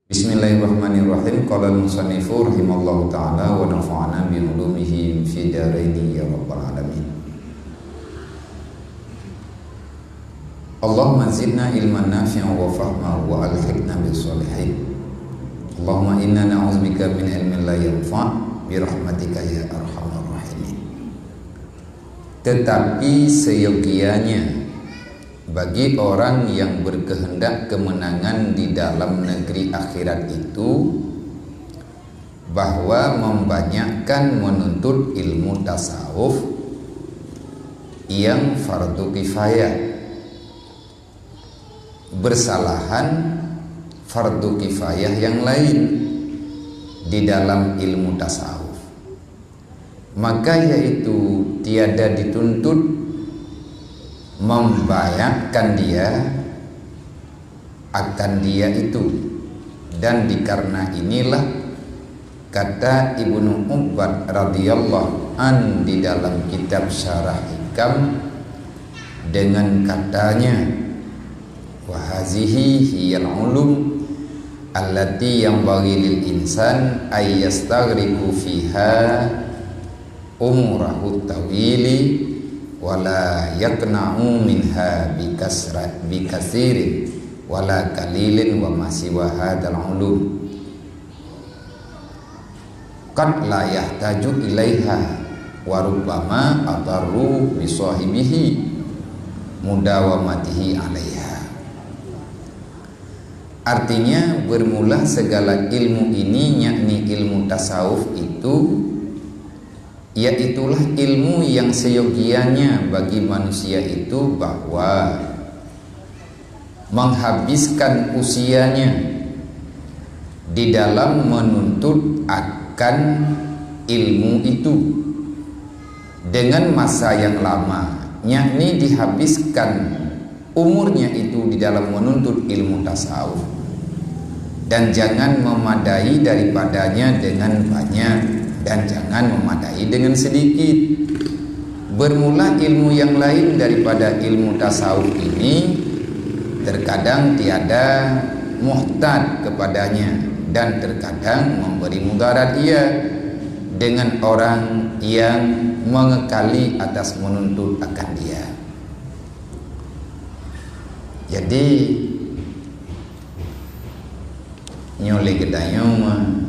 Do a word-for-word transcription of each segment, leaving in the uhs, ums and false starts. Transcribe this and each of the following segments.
Bismillahirrahmanirrahim. Qala al-musannifu rahimallahu ta'ala wa nafa'ana bi ulumihi fi daraini ya rabbal alamin. Allahumma zidna ilman nafi'an wa fahma wa alhiqna bis shalihin. Allahumma inna na'udzubika min ilmin la yanfa' bi rahmatika ya arhamar rahimin. Tetapi seyogianya bagi orang yang berkehendak kemenangan di dalam negeri akhirat itu, bahwa membanyakkan menuntut ilmu tasawuf yang fardu kifayah bersalahan fardu kifayah yang lain di dalam ilmu tasawuf, maka yaitu tiada dituntut membayangkan dia akan dia itu. Dan dikarena inilah kata Ibnu Ubbad radhiyallahu an di dalam kitab Syarah Hikam dengan katanya, "Wa hazihi hiyal ulum allati yanbaghi lil insan ay yastaghriqu fiha umurahu tawili wa la yaqna'u minha bikasra-, bikasirin wa la qalilin wa ma siwa hadzal ulum qad la yahtaju ilaiha wa rubbama adarru bi sahibihi mudawamatihi alaiha." Artinya, bermula segala ilmu ini, yakni ilmu tasawuf itu, yaitulah ilmu yang seyogianya bagi manusia itu, bahwa menghabiskan usianya di dalam menuntut akan ilmu itu dengan masa yang lama, yakni dihabiskan umurnya itu di dalam menuntut ilmu tasawuf, dan jangan memadai daripadanya dengan banyak, dan jangan memadai dengan sedikit. Bermula ilmu yang lain daripada ilmu tasawuf ini terkadang tiada muhtad kepadanya dan terkadang memberi mudarat ia dengan orang yang mengekali atas menuntut akan dia. Jadi, nyoe lé geutanyoe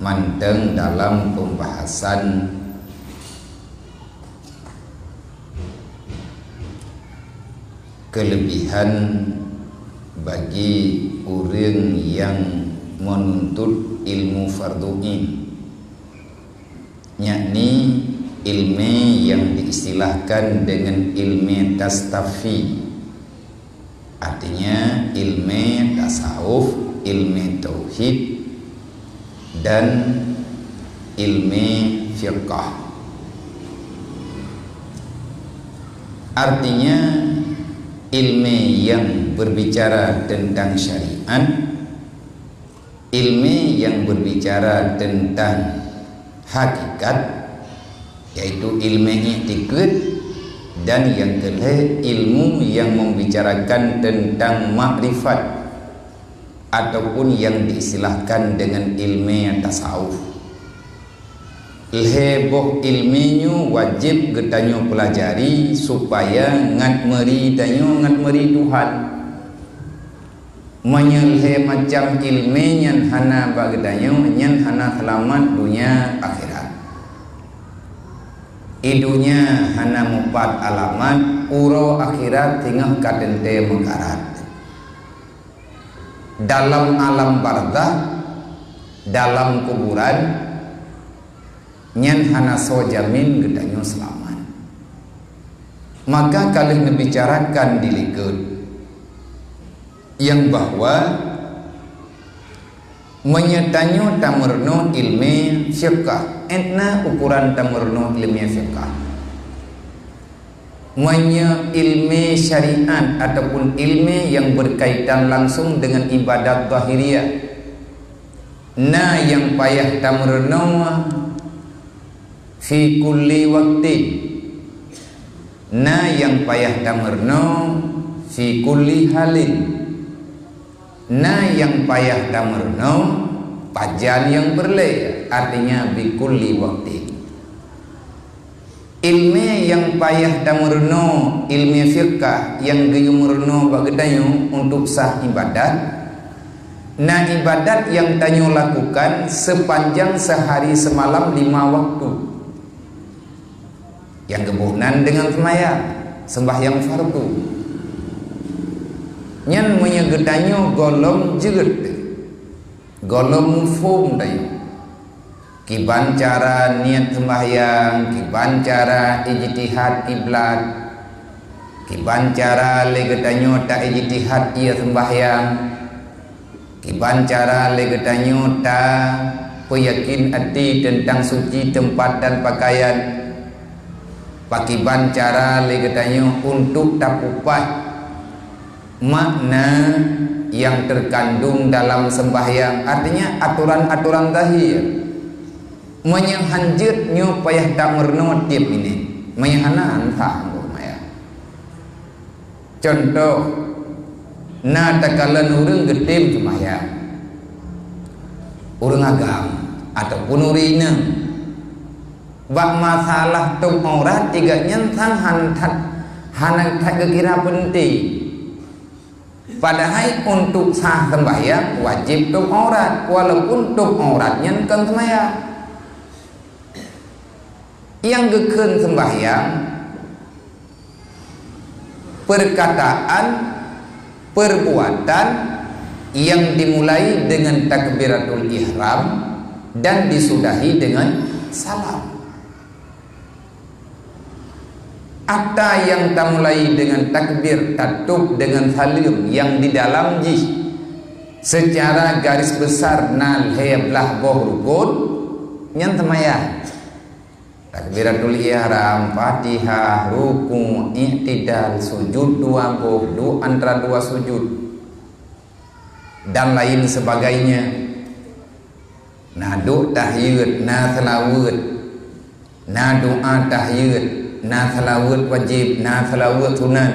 mantong dalam pembahasan kelebihan bagi ureuëng nyang menuntut ilmu fardhu ain, yakni ilmu yang diistilahkan dengan ilmu tastafi, artinya ilmu tasawuf, ilmu tauhid, dan ilmu fiqah. Artinya, ilmu yang berbicara tentang syariat, ilmu yang berbicara tentang hakikat, yaitu ilmu iktikad, dan yang kelhée ilmu yang membicarakan tentang makrifat ataupun yang diistilahkan dengan ilmu tasawuf. Lhée boh ilmu nyoe wajéb geutanyoe peulajari supaya ngat meuri tanyoe ngat meuri Tuhan. Meunyoe lhée macam ilmu nyan hana bak geutanyoe, nyan hana seulamat donya akhirat. I donya hana mupat alamat, uroe akhirat singoh ka teuntée meukarat. Dalam alam barzakh, dalam kuburan, nyan hana soe jamin geutanyoe seulamat. Maka ka lheueh neubicarakan di likot nyang bahwa meunyoe tanyoe tameurunoe ilmu fiqah, étna ukuran tameurunoe ilmu fiqah. Meunyoe ilmu syariat ataupun ilmu yang berkaitan langsung dengan ibadat zahiriyah, na nyang payah tameurunoe fi kulli waqtin, na nyang payah tameurunoe fi kulli halin. Na nyang payah tameurunoe pajan nyang peureulée, artinya bikulli waktin. Iéleumé nyang payah tameurunoe, iéleumé fiqah nyang geuyue meurunoe bak geutanyoe untuk sah ibadat, na ibadat nyang tanyoe lakukan seupanjang seuhari seumalam lima waktu. Nyang geuboh nan deungon seumayang, seumbahyang fardu. Nyan meunyoe geutanyoe gohlom jeuet, gohlom muphom tanyoe. Kiban cara niet seumbahyang, kiban cara ijtihad kiblat, kiban cara lé geutanyoe ta-ijtihad ie seumbahyang, kiban cara lé geutanyoe tapeuyakén até teuntang suci teumpat dan pakaian, pakiban cara lé geutanyoe untuk tapeupah makna nyang teukandong dalam seumbahyang, artinya atoran-atoran zahir. Meunyoe han jeuet nyoe payah tameurunoe tieb minét, meunyoe hana, han sah seumayang. Cuntoh, na takalon ureuëng geutem seumayang, ureuëng agam ataupun ureuëng inong. Bak masalah tôb aurat, tiga nyan sang han that, hana that geukira peunteng. Padahai untuk sah seumbahyang wajéb tôb aurat, walaupun tôb aurat nyan kon seumayang. Nyang geukheun seumbahyang, peurkataan, peurbuatan nyang dimulai deungon takbiratul ihram dan disudahi deungon salam. Ata nyang tamulai deungon takbir, tatôb deungon saleuem nyang di dalam jih seucara garis beusar na lhée blaih boh rukon, nyan seumayang. Takbiratul ihram, Fatihah, ruku', i'tidal, sujud dua boh, du-, antara dua sujud, dan lain sebagainya. Na duek tahiyeut, na seulaweuet, na doa tahiyeut, na seulaweuet wajéb, na seulaweuet sunat,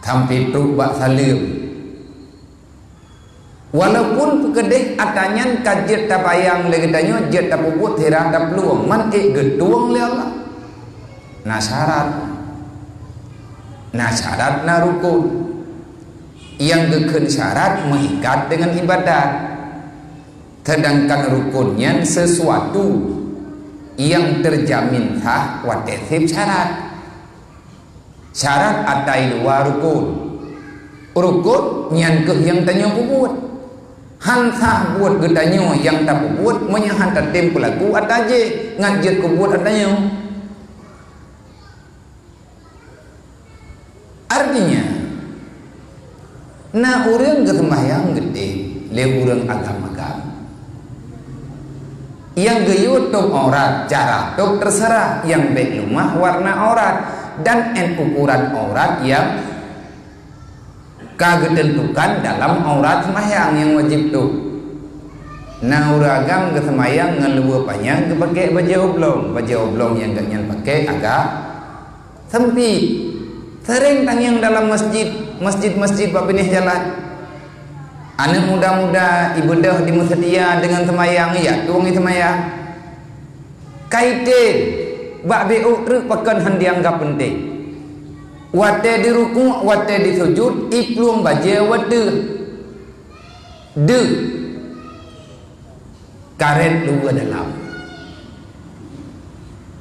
sampoe trok bak saleuem. Walaupun peukeudeh ata nyan ka jeuet tabayang lé geutanyoe, jeuet tapeubuet sira taplueng, man ék geutueng lé Allah. Na syarat. Na syarat, na rukon. Nyang geukheun syarat meuikat deungon ibadat. Seudangkan rukon nyan seusuatu nyang teujamin sah watée seb syarat. Syarat ata i luwa rukon. Rukon nyan kheueh nyang tanyoe peubuet. Han sah buet geutanyoe nyang tapeubuet meunyoe han tatem peulaku ata jih ngat jeuet keu buet ata nyoe. Artinya, na ureuëng geuseumbahyang geutem lé ureuëng agam-agam. Nyang geuyue tôb aurat, cara tôb teuseurah, nyang bék leumah warna aurat, dan 'et ukuran aurat nyang ka geuteuntukan dalam aurat seumbahyang nyang wajéb tôb. Na ureuëng agam geuseumbahyang ngon luweue panyang geupakée bajée oblong, bajée oblong nyang gobnyan pakée agak seumpit. Seuréng tangieng dalam masjid, masjid-masjid bak binéh jalan. Aneuëk muda-muda ibeudôh di meuseutia deungon seumayang, ya tueng i seumayang. Ka item, bak biôk treuk pakon han dianggab peunteng. Watée di rukuk, watée di sujud, iplueng bajée watée deuh. Karet luweue dalam.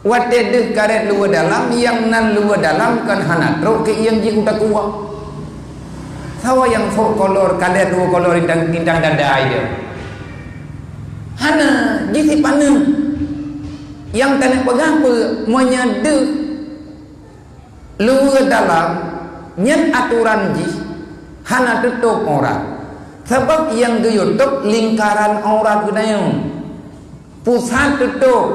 Watée deuh karet luweue dalam, nyang nan luweue dalam kon hana trok keu ieng jih u takue. Sawa nyang sok kolor, karet luweue kolor intang, intang dada ideh. Hana, jih sipaneuk. Nyang taneuk peugah peue, meunyoe deuh luweue dalam, nyan atoran jih hana teutôb aurat. Sabab nyang geuyue tôb lingkaran aurat geutanyoe. Pusat teutôb,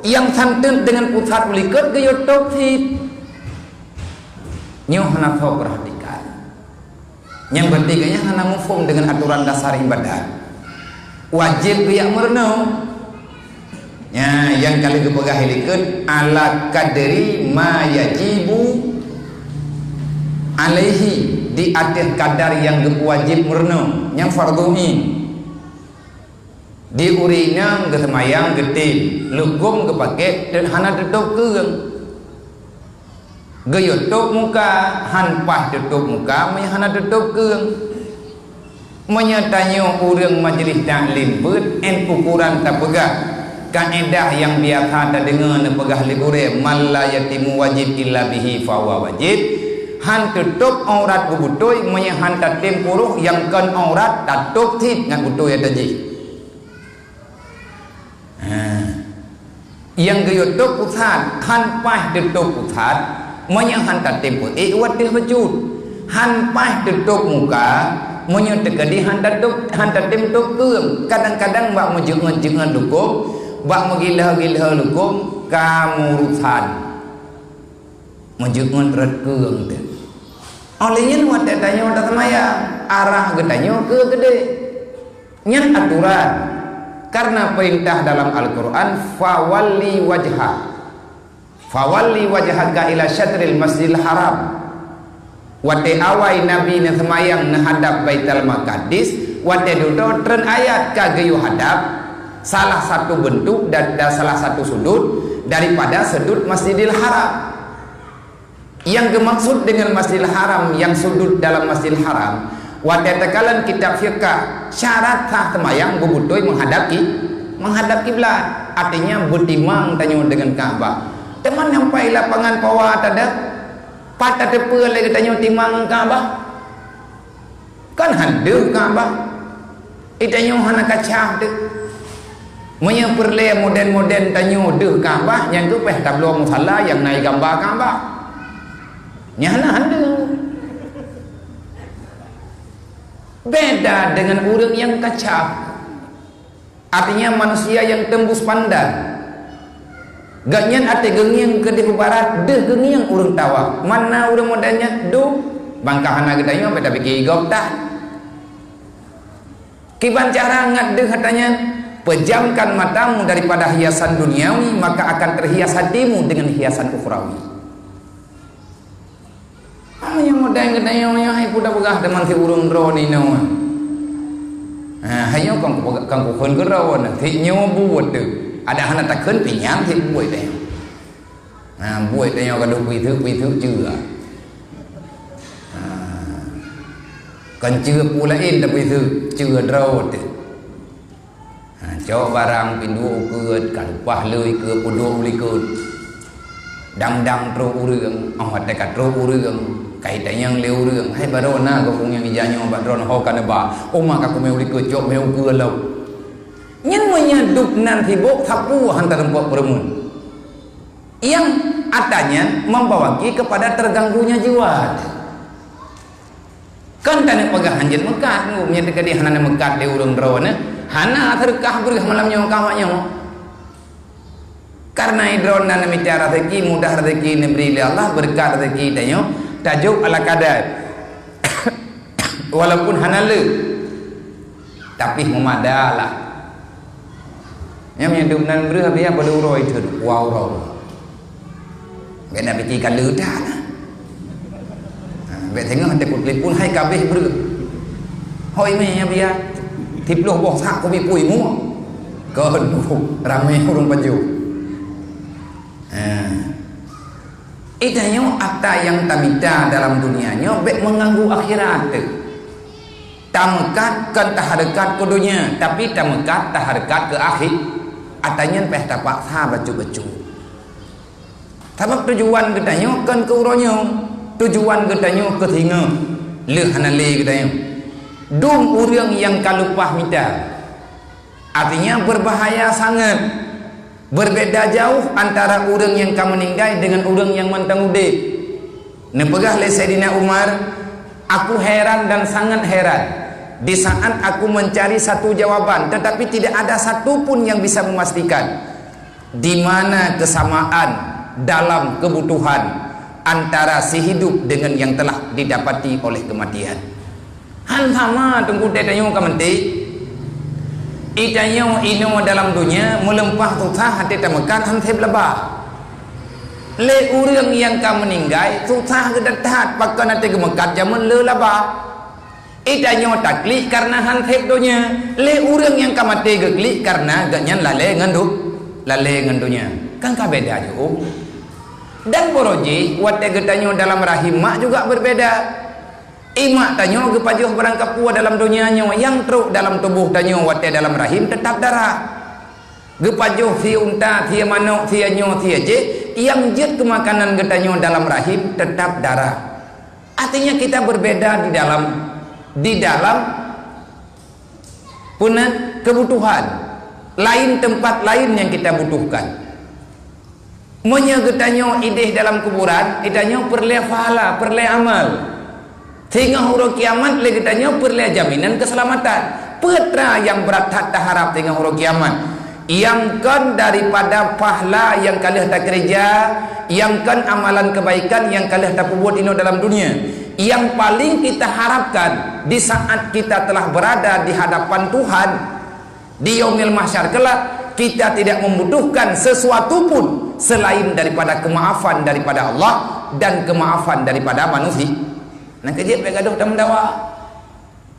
nyang santeut deungon pusat u likot geuyue tôb cit. Nyoe hana soe peurhatikan. Nyang peunteng geuh nyan hana muphom deungon atoran dasar ibadat. Wajéb geujak meurunoe. Nya, nyang ka lheueh geupeugah i likot, "Ala qadri ma yajibu alaihi di ateueh kadar nyang geupeuwajéb meurunoe, nyang fardhu ain. Di ureuëng inong geuseumayang geutem, leukom geupakèk, dan hana teutôb keueng. Geuyue tôb muka, han paih teutôb muka meunyoe hana teutôb keueng. Meunyoe tanyoe ureuëng majlis taklim beuet, 'oh ukoran tapeugah, kaedah nyang biasa tadeungoe neupeugah lé gurée, "Man la yatimu wajib illa bihi fahuwa wajib", han teutôb aurat beubeutôi meunyoe han tatem puroh nyang kon aurat, tatôb cit ngon beutôi ata jih. Ha. Nyang geuyue tôb pusat, han paih teutôb pusat, meunyoe han tatem peuék u ateueh bacut. Han paih teutôb muka, meunyoe teukeudi han tatôb, han tatem tôb keueng. Kadang-kadang bak meujeuet-jeuet leukom, bak meugiloe-giloe leukom, ka meurusan. Meujeuet rot keueng teuh. Óh lheueh nyan watée tanyoe taseumayang, arah geutanyoe keu keudeh. Nyan aturan. Karena peurintah dalam Al-Qur'an, "Fawalli wajha." "Fawalli wajhaka ila syatril Masjidil Haram." Watée awai Nabi neuseumayang neuhadab Baitul Maqdis, watée dudoe treun ayat ka geuyue hadab salah satu bentuk dan, dan salah satu sudut daripada sudut Masjidil Haram. Nyang geumaksud deungon Masjidil Haram nyang sudut dalam Masjidil Haram, watée takalon kitab fiqah, syarat sah seumayang beubeutôi meuhadab ki-, meuhadab kiblat, artinya beutimang tanyoe deungon Ka'bah. Teuma nyang pai lapangan pawa tada, pat tateupeue lé geutanyoe timang ngon Ka'bah? Kan han deuh Ka'bah. Geutanyoe hana kacah teuh. Meunyoe peureulée modern-modern tanyoe deuh Ka'bah, nyan keuh pih tabloe musala nyang na gamba Ka'bah. Nyan hana han deuh. Beda dengan ureuëng nyang kacah. Artinya manusia nyang teumbus pandang. Gobnyan até geungieng keudeh u barat, deuh geungieng ureuëng Tawak. Mana ureuëng modern nyan dum, bangka hana geutanyoe, beda biki gob tan. Kiban cara ngat deuh ata nyan, pejamkan matamu daripada hiasan duniawi, maka akan terhias hatimu dengan hiasan ukhrawi. Meunyoe modai geutanyoe nyoe hai peue tapeugah teuma si ureuëng droe ninoe. Ha, hai nyoe kon kupeugah, kon kukheun keu droe na, si nyoe buet teuh. Ada hana takheun pinyang si buet teuh. Ha, buet teuh nyoe ka lheueh pui theuk, pui theuk ceue. Ha. Kon ceue peue laén tapi theuk, ceue droe teuh. Ha, cok barang pih duek u keue, ka leupah lé u keue, peuduek u likot. Dang-dang trok ureuëng, óh watée ka trok ureuëng, ka itanyong lé ureuëng, "Hai baroe na geuh kunyang ija nyoe bak droeneuh ho ka neuba, oma ka kumé u likot, cok mé u keue lom." Nyan meunyoe dub nan sibok, sapeue han tareumpok peureumeun. Nyang ata nyan membawaki kepada terganggunya jiwa. Kon taneuk peugah hanjeuet meukat, meunyoe teukeudi hana neumeukat lé ureuëng droeneuh, hana seudeukah breueh malam nyoe ka awak nyoe. Karena droeneuh na neumita raseuki, mudah raseuki neubri lé Allah, beureukat raseuki tanyoe, tajok ala kadar. Walaupun hana le, tapi meumada lah. Nyang meunyoe dum nan breueh biaya pada uroe itu, dua uroe. Bék na pike ka leuta na. Ha, bék teungoh teupeue telepon hai ka abéh breueh. Hoi mé ya biya. Tiplôh boh sak kubi pui mu. Kon ramé ureuëng pajoh. Ha. Itanyoe ata nyang tamita dalam dunia nyoe bék meuganggu akhirat teuh. Tameukat kon tahareukat keu dunia, tapi tameukat tahareukat keu akhé-, ata nyan pih tapaksa bacut-bacut. Sabab tujuan geutanyoe kon keu uroe nyoe, tujuan geutanyoe keu singoh, lheueh hana lé geutanyoe. Dum ureuëng nyang ka leupah mita, artinya berbahaya sangat. Berbeda jauh antara ureuëng nyang ka meuninggai deungon ureuëng nyang mantong udeb. Neupeugah lé Saidina Umar, "Aku heran dan sangat heran di saat aku mencari satu jawaban, tetapi tidak ada satu pun yang bisa memastikan." Di mana kesamaan dalam kebutuhan antara si hidup dengan yang telah didapati oleh kematian? Han sama teungku teuh tanyoe ka meuté. Itanyoe inoe dalam dunia meuleumpah susah até tameukat han sép laba. Lé ureuëng nyang ka meuninggai, susah geudat that, pakon até geumeukat jameun le laba. Ih, tanyoe taklik kareuna han seb donya. Lé ureuëng nyang ka maté geuklik kareuna geuhnyan lalé ngon do-, lalé ngon donya. Kan ka beda jih, oh. Dan baroe jih, watée geutanyoe dalam rahim mak juga berbeda. Ié mak tanyoe geupajoh barang kapue dalam donya nyoe, nyang trok dalam tuboh tanyoe watée dalam rahim teutap darah. Geupajoh sie unta, sie manok, sie nyoe, sie jéh, nyang jeuet keu makanan geutanyoe dalam rahim teutap darah. Artinya kita berbeda di dalam, di dalam peue nan kebutuhan. Lain tempat lain yang kita butuhkan. Meunyoe geutanyoe idéh dalam kuburan, geutanyoe peureulée pahala, peureulée amal. Singoh uroe kiamat lé geutanyoe peureulée jaminan keuseulamatan. Peue teuma nyang brat that taharab singoh uroe kiamat? Nyang kon daripada pahala nyang ka lheueh takeureuja, nyang kon amalan keubaikan nyang ka lheueh tapeubuet inoe dalam dunia. Nyang paléng kita harapkan di saat kita telah berada di hadapan Tuhan, di Yaumil Mahsyar kelak, kita tidak membutuhkan sesuatu pun selain daripada kemaafan daripada Allah dan kemaafan daripada manusia. Nah, kejap bèk gadoh dan meudawa.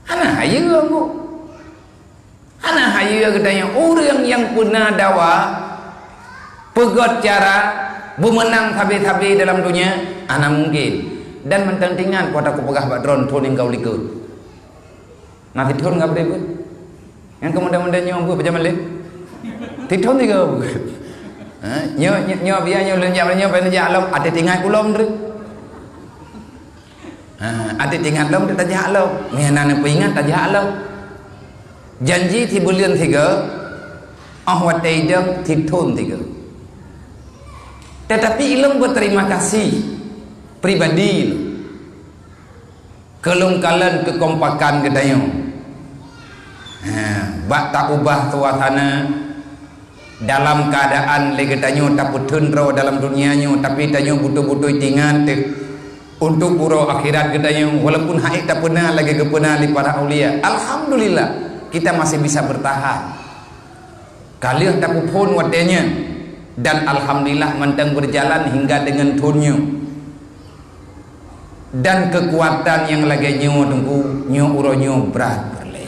Hana hayeue, Bu. Hana hayeue geutanyoe ureuëng nyang peuna dawa, peugöt cara beumeunang sabe-sabe dalam dunia, hana mungkin. Dan mantong tingat, kuat aku peugah bak droe thon nyang ka u likot. Na sithon ka bri beuet. Nyang keu muda-muda nyoe beuet pajan malèe? Sithon tiga beuet. Ha, nyoe, nyoe, nyoe biya nyoe lôn jak, nyoe pajan jak lom, até tingat ulôn tu. Ha, até tingat lom tu tajak lom. Meunan peuingat tajak lom. Janji sibuleuen sigo, oh watèe idong sithon tiga. Tetapi ulôn berterima kasih pribadi lôn. Keu lôn kalon keukompakan geutanyoe. Ha, bak taubah suasana dalam keuadaan lé geutanyoe tapeutheun droe dalam dunia nyoe, tapi tanyoe beutôi-beutôi tingat teuh untuk uroe akhirat geutanyoe, walaupun hana tapeuna lagèe geupeuna lé para aulia. Alhamdulillah, kita masih bisa bertahan. Ka lheueh tapeuphon watèe nyan, dan alhamdulillah mantong berjalan hingga dengan thon nyoe. Dan keukuatan nyang lagèe nyoe Teungku, nyoe uroe nyoe brat peureulèe.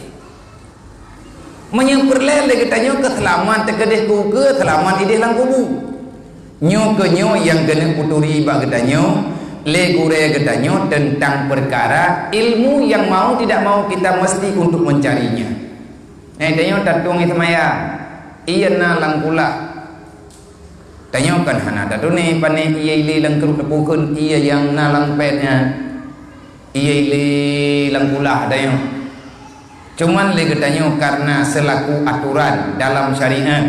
Meunyoe peureulèe lé geutanyoe keu seulamat teukeudeh keu ukeue, seulamat idéh lam kubu. Nyoe keuh nyoe nyang keuneuk peuturi bak geutanyoe lé gurèe geutanyoe teuntang peukara ilmu nyang mau tidak mau kita mesti untuk mencarinya. Nyan tanyoe tatueng ie seumayang, ie na lam kulah. Tanyoe kan hana tatuné pané ie ilé lam kruet teupukon ie nyang na lam pèt nyan. Ie ilé lam kulah tanyoe. Cuman lé geutanyoe kareuna seulaku aturan dalam syariat,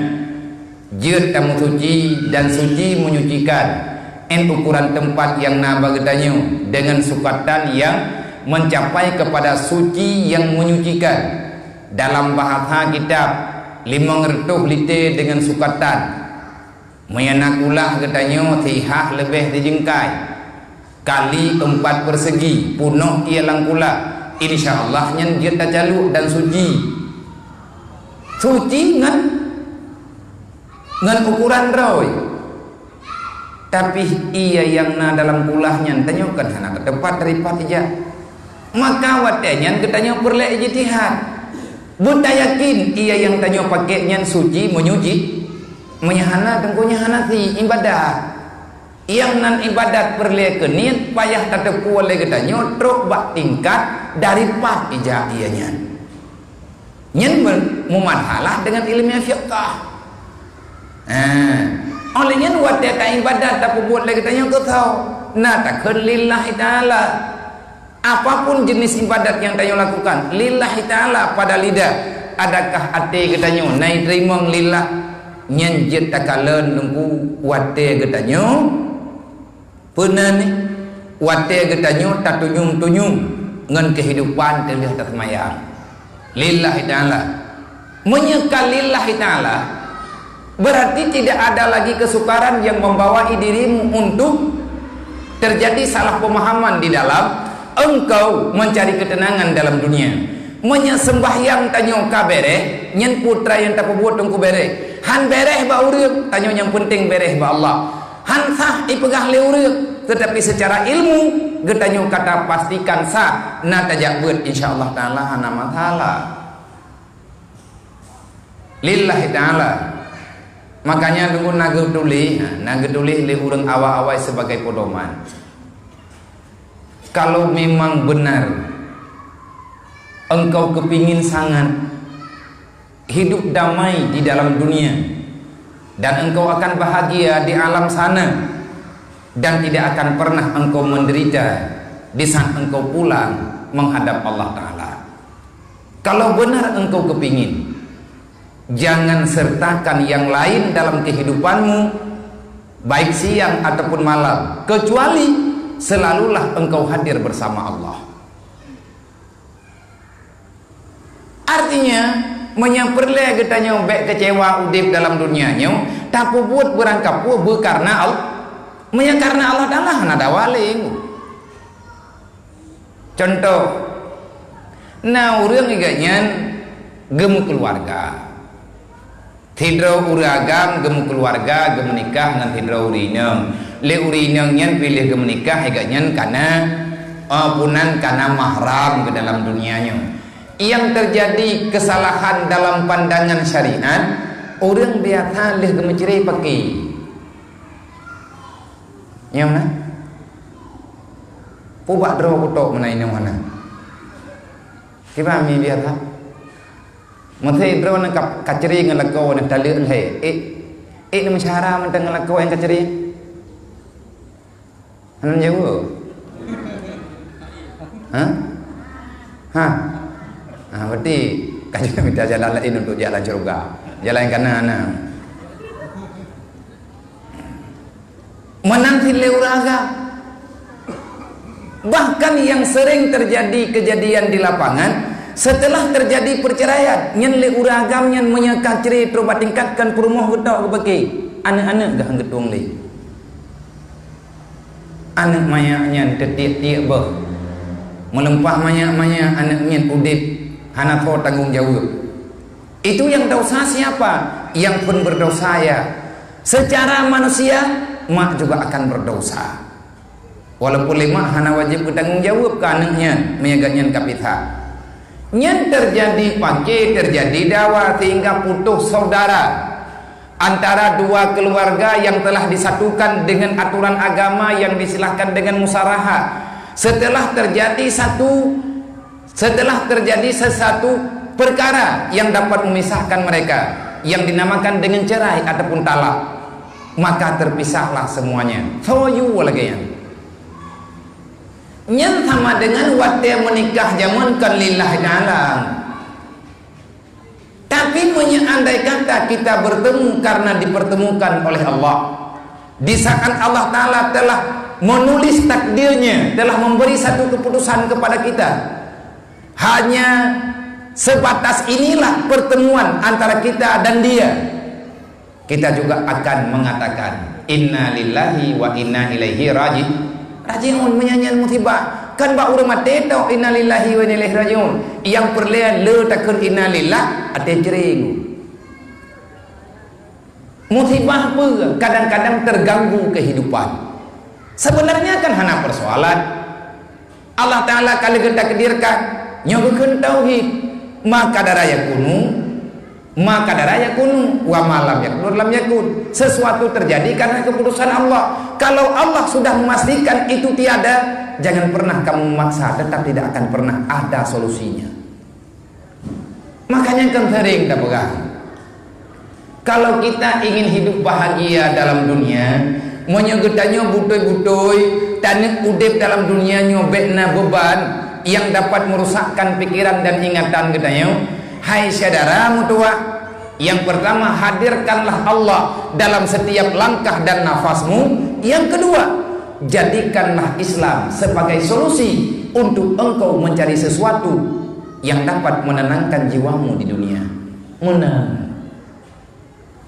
jeuet tameusuci dan suci menyucikan, 'an ukuran teumpat nyang na bak geutanyoe deungon sukatan nyang mencapai kepada suci yang menyucikan. Dalam bahasa kitab, limong reutôh lité deungon sukatan. Meunyoe na kulah geutanyoe sihah leubeh sijeungkai, kali empat persegi, peunoh ie lam kulah, insya Allah nyan jeuet tacaluk dan suci. Suci ngon, ngon ukuran droe. Tapi ie nyang na dalam kulah nyan tanyoe kan hana teupat dari pat ijak. Maka watèe nyan geutanyoe peureulèe ijtihad. Beutayakin ie nyang tanyoe pakè nyan suci menyuci. Meunyoe hana, Teungku, nyan hana sie ibadat. Nyang nan ibadat peureulèe keu niet payah tateupeue lé geutanyoe trok bak tingkat dari pat ijak ie nyan. Nyan me-, meumasalah deungon ilmu fiqah. Ha. Óh lheueh nyan watèe taibadat tapeubuet lé geutanyoe keu soe? Na takheun lillahi ta'ala. Apapun jenis ibadat nyang tanyoe lakukan lillahi ta'ala pada lidah, adakah até geutanyoe na iteurimong lillah? Nyan jeuet takalon Teungku watèe geutanyoe Peue nan nyoe? Watèe geutanyoe tatunyong-tunyong ngon keuhidupan teuh lheueh taseumayang lillahi ta'ala. Meunyoe ka lillahi ta'ala, berarti tidak ada lagi kesukaran yang membawai dirimu untuk terjadi salah pemahaman di dalam engkau mencari ketenangan dalam dunia. Meunyoe seumbahyang tanyoe ka bèrèh, nyan peue teuma nyang tapeubuet Teungku bèrèh. Han bèrèh bak ureueng, tanyoe nyang peunteng bèrèh bak Allah. An sah ipeugah lé ureuëng, tetapi secara ilmu geutanyoe ka tapastikan sah, na tajak beuet, insya Allah Taala hana masalah. Lillahi Taala. Makanya dulu na geutuléh, na geutuléh lé ureuëng awai-awai sebagai pedoman. Kalau memang benar engkau kepingin sangat hidup damai di dalam dunia, dan engkau akan bahagia di alam sana, dan tidak akan pernah engkau menderita di saat engkau pulang menghadap Allah Taala. Kalau benar engkau kepingin, jangan sertakan yang lain dalam kehidupanmu, baik siang ataupun malam, kecuali selalulah engkau hadir bersama Allah. Artinya, meunyoe peureulée geutanyoe bék keucewa udeb dalam dunia nyoe, tapeubuet beurangkapeue beukareuna Allah. Meunyoe kareuna Allah Taala, hana dawa lé. Contoh, na ureuëng iga nyan geumeukeuluwarga. Sidroe ureuëng agam geumeukeuluwarga, geumeunikah ngon sidroe ureuëng inong. Lé ureuëng inong nyan piléh geumeunikah, iga nyan kana, eh, punan kana mahram ke dalam dunia nyoe. Yang terjadi kesalahan dalam pandangan syariat, ureuëng biasa lheueh geumeucré paké. Nyang na? Pubak droe kutok meunan inong hana. Kiban mi biasa. Meusé droe na ka, kacré ngon lakoe na taleuek lhée. Eh, eh na meusyara mantong ngon lakoe nyang kacré. Hana jaweueb. Ha? Ha? Ha, berarti ka jalan minta jalan lain untuk jalan syurga. Jalan yang kanan, nah. Meunan cit lé ureuëng agam. Bahkan yang sering terjadi kejadian di lapangan, setelah terjadi perceraian, nyan lé ureuëng agam nyan meunyoe ka cré trok bak tingkat kon peurumoh geutok geupeuké, aneuëk-aneuëk geuh han geutueng lé. Aneuëk manyak nyan teutiek-tiek boh. Meuleumpah manyak-manyak aneuëk nyan udeb hana tho tanggong jaweueb. Itu yang dosa siapa? Yang pun berdosa ya. Secara manusia, mak juga akan berdosa. Walaupun lé mak hana wajéb geutanggong jaweueb keu aneuëk nyan, meunyoe gobnyan ka pisah. Nyan terjadi paké, terjadi dawa sehingga putus saudara antara dua keluarga yang telah disatukan dengan aturan agama yang disilahkan dengan musaraha. Setelah terjadi satu Setelah terjadi sesuatu perkara yang dapat memisahkan mereka, yang dinamakan dengan cerai ataupun talak, maka terpisahlah semuanya. Soe yue lagée nyan. Nyan sama dengan watée meunikah jameun kon lillahi ta'ala. Tapi meunyoe andai kata kita bertemu karena dipertemukan oleh Allah, di saat Allah Taala telah menulis takdirnya, telah memberi satu keputusan kepada kita, hanya sebatas inilah pertemuan antara kita dan dia, kita juga akan mengatakan, "Inna lillahi wa inna ilaihi raji-, raji'un." Meunyoe nyan musibah, kan bak ureuëng maté tok, "Inna lillahi wa inna ilaihi raji'un." Nyang peureulée le takheun, "Inna lillah," até cering. Musibah peue? Kadang-kadang terganggu kehidupan. Sebenarnya kan hana persoalan. Allah Taala ka lheueh geutakdirkan, nyoe geukheun tauhid. Ma qadara yakunu, ma qadara yakunu, wa ma lam yaqdur lam yakun. Sesuatu terjadi karena keputusan Allah. Kalau Allah sudah memastikan itu tiada, jangan pernah kamu memaksa, tetap tidak akan pernah ada solusinya. Makanya kan sering tapeugah, kalau kita ingin hidup bahagia dalam dunia, meunyoe geutanyoe beutôi-beutôi taneuk udeb dalam dunia nyoe bék na beban yang dapat merusakkan pikiran dan ingatan geutanyoe, hai syedara meutuwah, yang pertama, hadirkanlah Allah dalam setiap langkah dan nafasmu. Yang kedua, jadikanlah Islam sebagai solusi untuk engkau mencari sesuatu yang dapat menenangkan jiwamu di dunia. Meunan.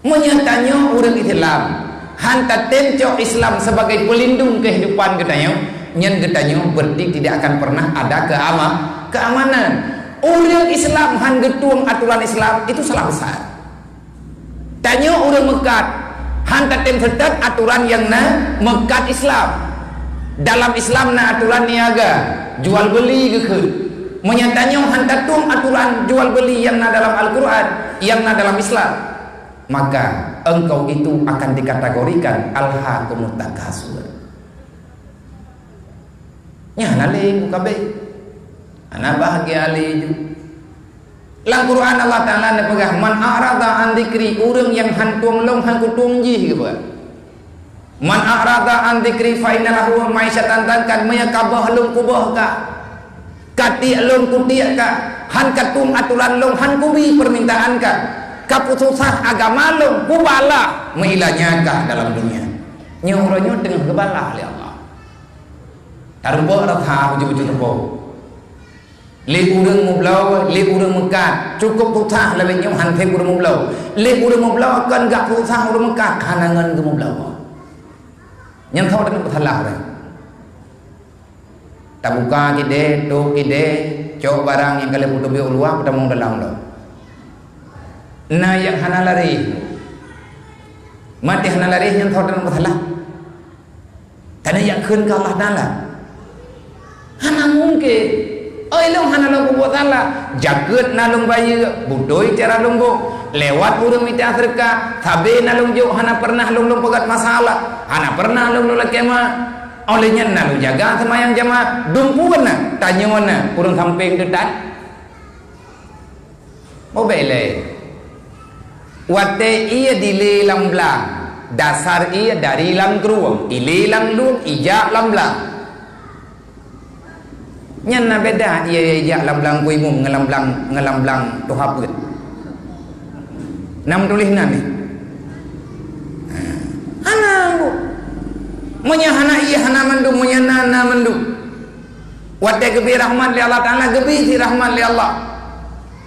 Meunyoe tanyoe ureuëng Islam, han tatem cok Islam sebagai pelindung kehidupan geutanyoe, nyan geutanyoe berarti tidak akan pernah ada keama-, keamanan. Ureuëng Islam han geutueng aturan Islam, itu salah besar. Tanyoe ureuëng meukat, Hana tatem seutôt atoran nyang na meukat Islam. Dalam Islam na atoran niaga, jual beuli geukheun. Meunyoe tanyoe hana tatueng atoran jual beuli nyang na dalam Al-Quran, nyang na dalam Islam, maka engkau itu akan dikategorikan alhaakumut takatsur. Nyan hana lé kabeh. Hana bahagia lé ju. Lam Quran Allah Taala neupeugah, "Man a'rada an dzikri," ureuëng nyang han tueng lôn, han kutueng jih, geupeugah. "Man a'rada an dzikri fa inna lahu ma'isyatan dhanka," meunyoe ka boh lôn kuboh ka. Ka tiek lôn kutiek ka. Han ka tueng atoran lôn, han kubi peumintaan ka. Ka peususah agama lôn, kubalah meuilanya ka dalam dunia. Nyoe uroe nyoe teungoh geubalah lé Allah. Tarumpok rasa beujeuet-beujeuet rumpok. Lé ureuëng meubloe, lé ureuëng meukat, cukup susah lagée nyoe han seb ureuëng meubloe. Lé ureuëng meubloe kon gak susah ureuëng meukat, hana ngon geumeubloe. Nyang tho teungoh peusalah ureuëng. Tabuka kidée, tok kidée, cok barang nyang ka lheueh peuteubiet u luwa, peutamong dalam lom. Na nyang hana laréh. Maté hana laréh nyang tho teungoh peusalah. Tanyoe jak kheun keu Allah Taala. Hana mungken. Oi, lôn hana lôn peubuet salah. Jakeuet na lôn bayeue, beutôi cara lôn boh. Lewat ureuëng mita seudeukah, sabe na lôn jok, hana pernah lôn, lôn peugét masalah. Hana pernah lôn, lôn lakée ma. Óh lheueh nyan na lôn jaga seumayang jamaah. Dumpeue na, tanyoe na, ureuëng sampéng teuh tan. Mubelée. Watée ié dilé lam blang, dasar ié dari lam krueng, ilé lam lueng, ijak lam blang. Nyan na beda ié ijak lam blang kuimum ngon lam blang, ngon lam blang tuha peuet. Na meutuléh nan nyoe? Hana, Bu. Meunyoe hana ié hana mandum, meunyoe na, na mandum. Watée geubri rahmat lé Allah Taala, geubri cit rahmat lé Allah.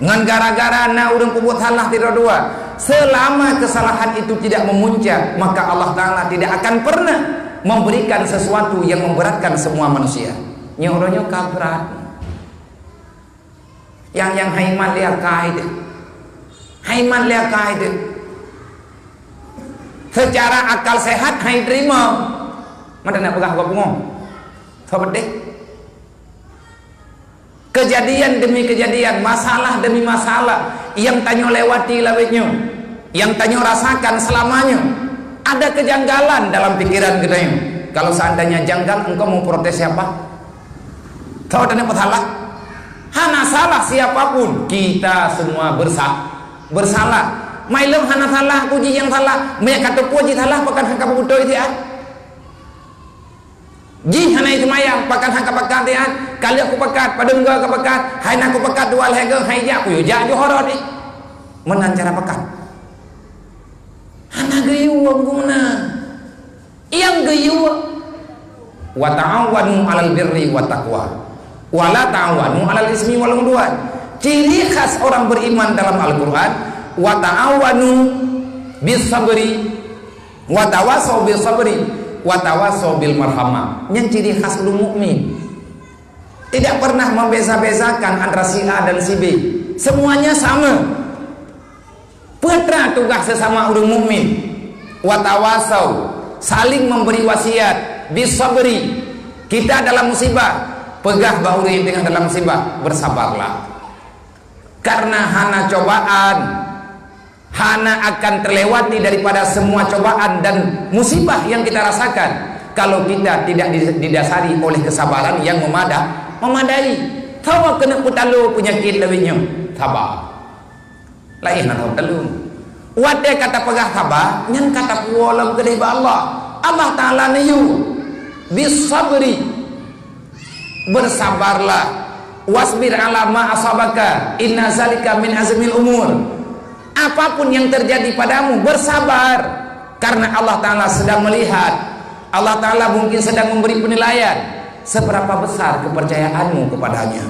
Ngon gara-gara na ureuëng peubuet salah sidroe dua, selama kesalahan itu tidak memuncak, maka Allah Taala tidak akan pernah memberikan sesuatu yang memberatkan semua manusia. Nyoe uroe nyoe ka brat. Nyang, nyang hai mat lé akai teuh. Hai mat lé akai teuh. Secara akal sehat hai teurimong. Mantong na peugah bak pungo. Soe peudeh? Kejadian demi kejadian, masalah demi masalah nyang tanyoe lewati lawét nyoe, nyang tanyoe rasakan selama nyoe, ada kejanggalan dalam pikiran geutanyoe. Kalau seandainya janggal, engkau mau protes siapa? Tho tanyoe peusalah. Hana salah siapa pun, kita semua bersa-, bersalah. Mai lôn hana salah, aku jih nyang salah. Meunyo ka teupeue jih salah, pakon han ka beutôi siat? Jih hana jiseumayang, pakon han ka pakat siat? Ka lheueh kupakat, padum goe ka pakat, hai na kupakat dua lhée goe, hai jak, kuyue jak ju horot jih. Meunan cara pakat. Hana geuyue guna. Nyang geuyue, "Wa ta'awanu 'alal birri wat taqwa, wa la ta'awanu 'alal ismi wal 'udwan." Ciri khas orang beriman dalam Al-Quran, "Wa ta'awanu bis sabri, wa tawasau bis sabri, wa tawasau bil marhamah." Nyan ciri khas ureuëng mukmin. Tidak pernah membeza-bezakan antara si A dan si B. Semuanya sama. Peue teuma tugaih sesama ureuëng mukmin? Watawasau, saling memberi wasiat, bisabri. Kita dalam musibah, peugah bak ureuëng nyang teungoh dalam musibah, "Bersabarlah." Karena hana cobaan, hana akan terlewati daripada semua cobaan dan musibah yang kita rasakan kalau kita tidak di-, didasari oleh kesabaran yang memada-, memadai. Sawa keuneuk peutaloe peunyakét lawét nyoe, saba. Laén hana teuntèe. Watèe ka tapeugah saba, nyan ka tapuwoe lom keudeh bak Allah. Allah Taala neuyue, "Bisabri," bersabarlah. "Wasbir ala ma asabaka, inna zalika min azmil umur." Apapun yang terjadi padamu, bersabar, karena Allah Taala sedang melihat. Allah Taala mungkin sedang memberi penilaian seberapa besar kepercayaanmu kepadanya.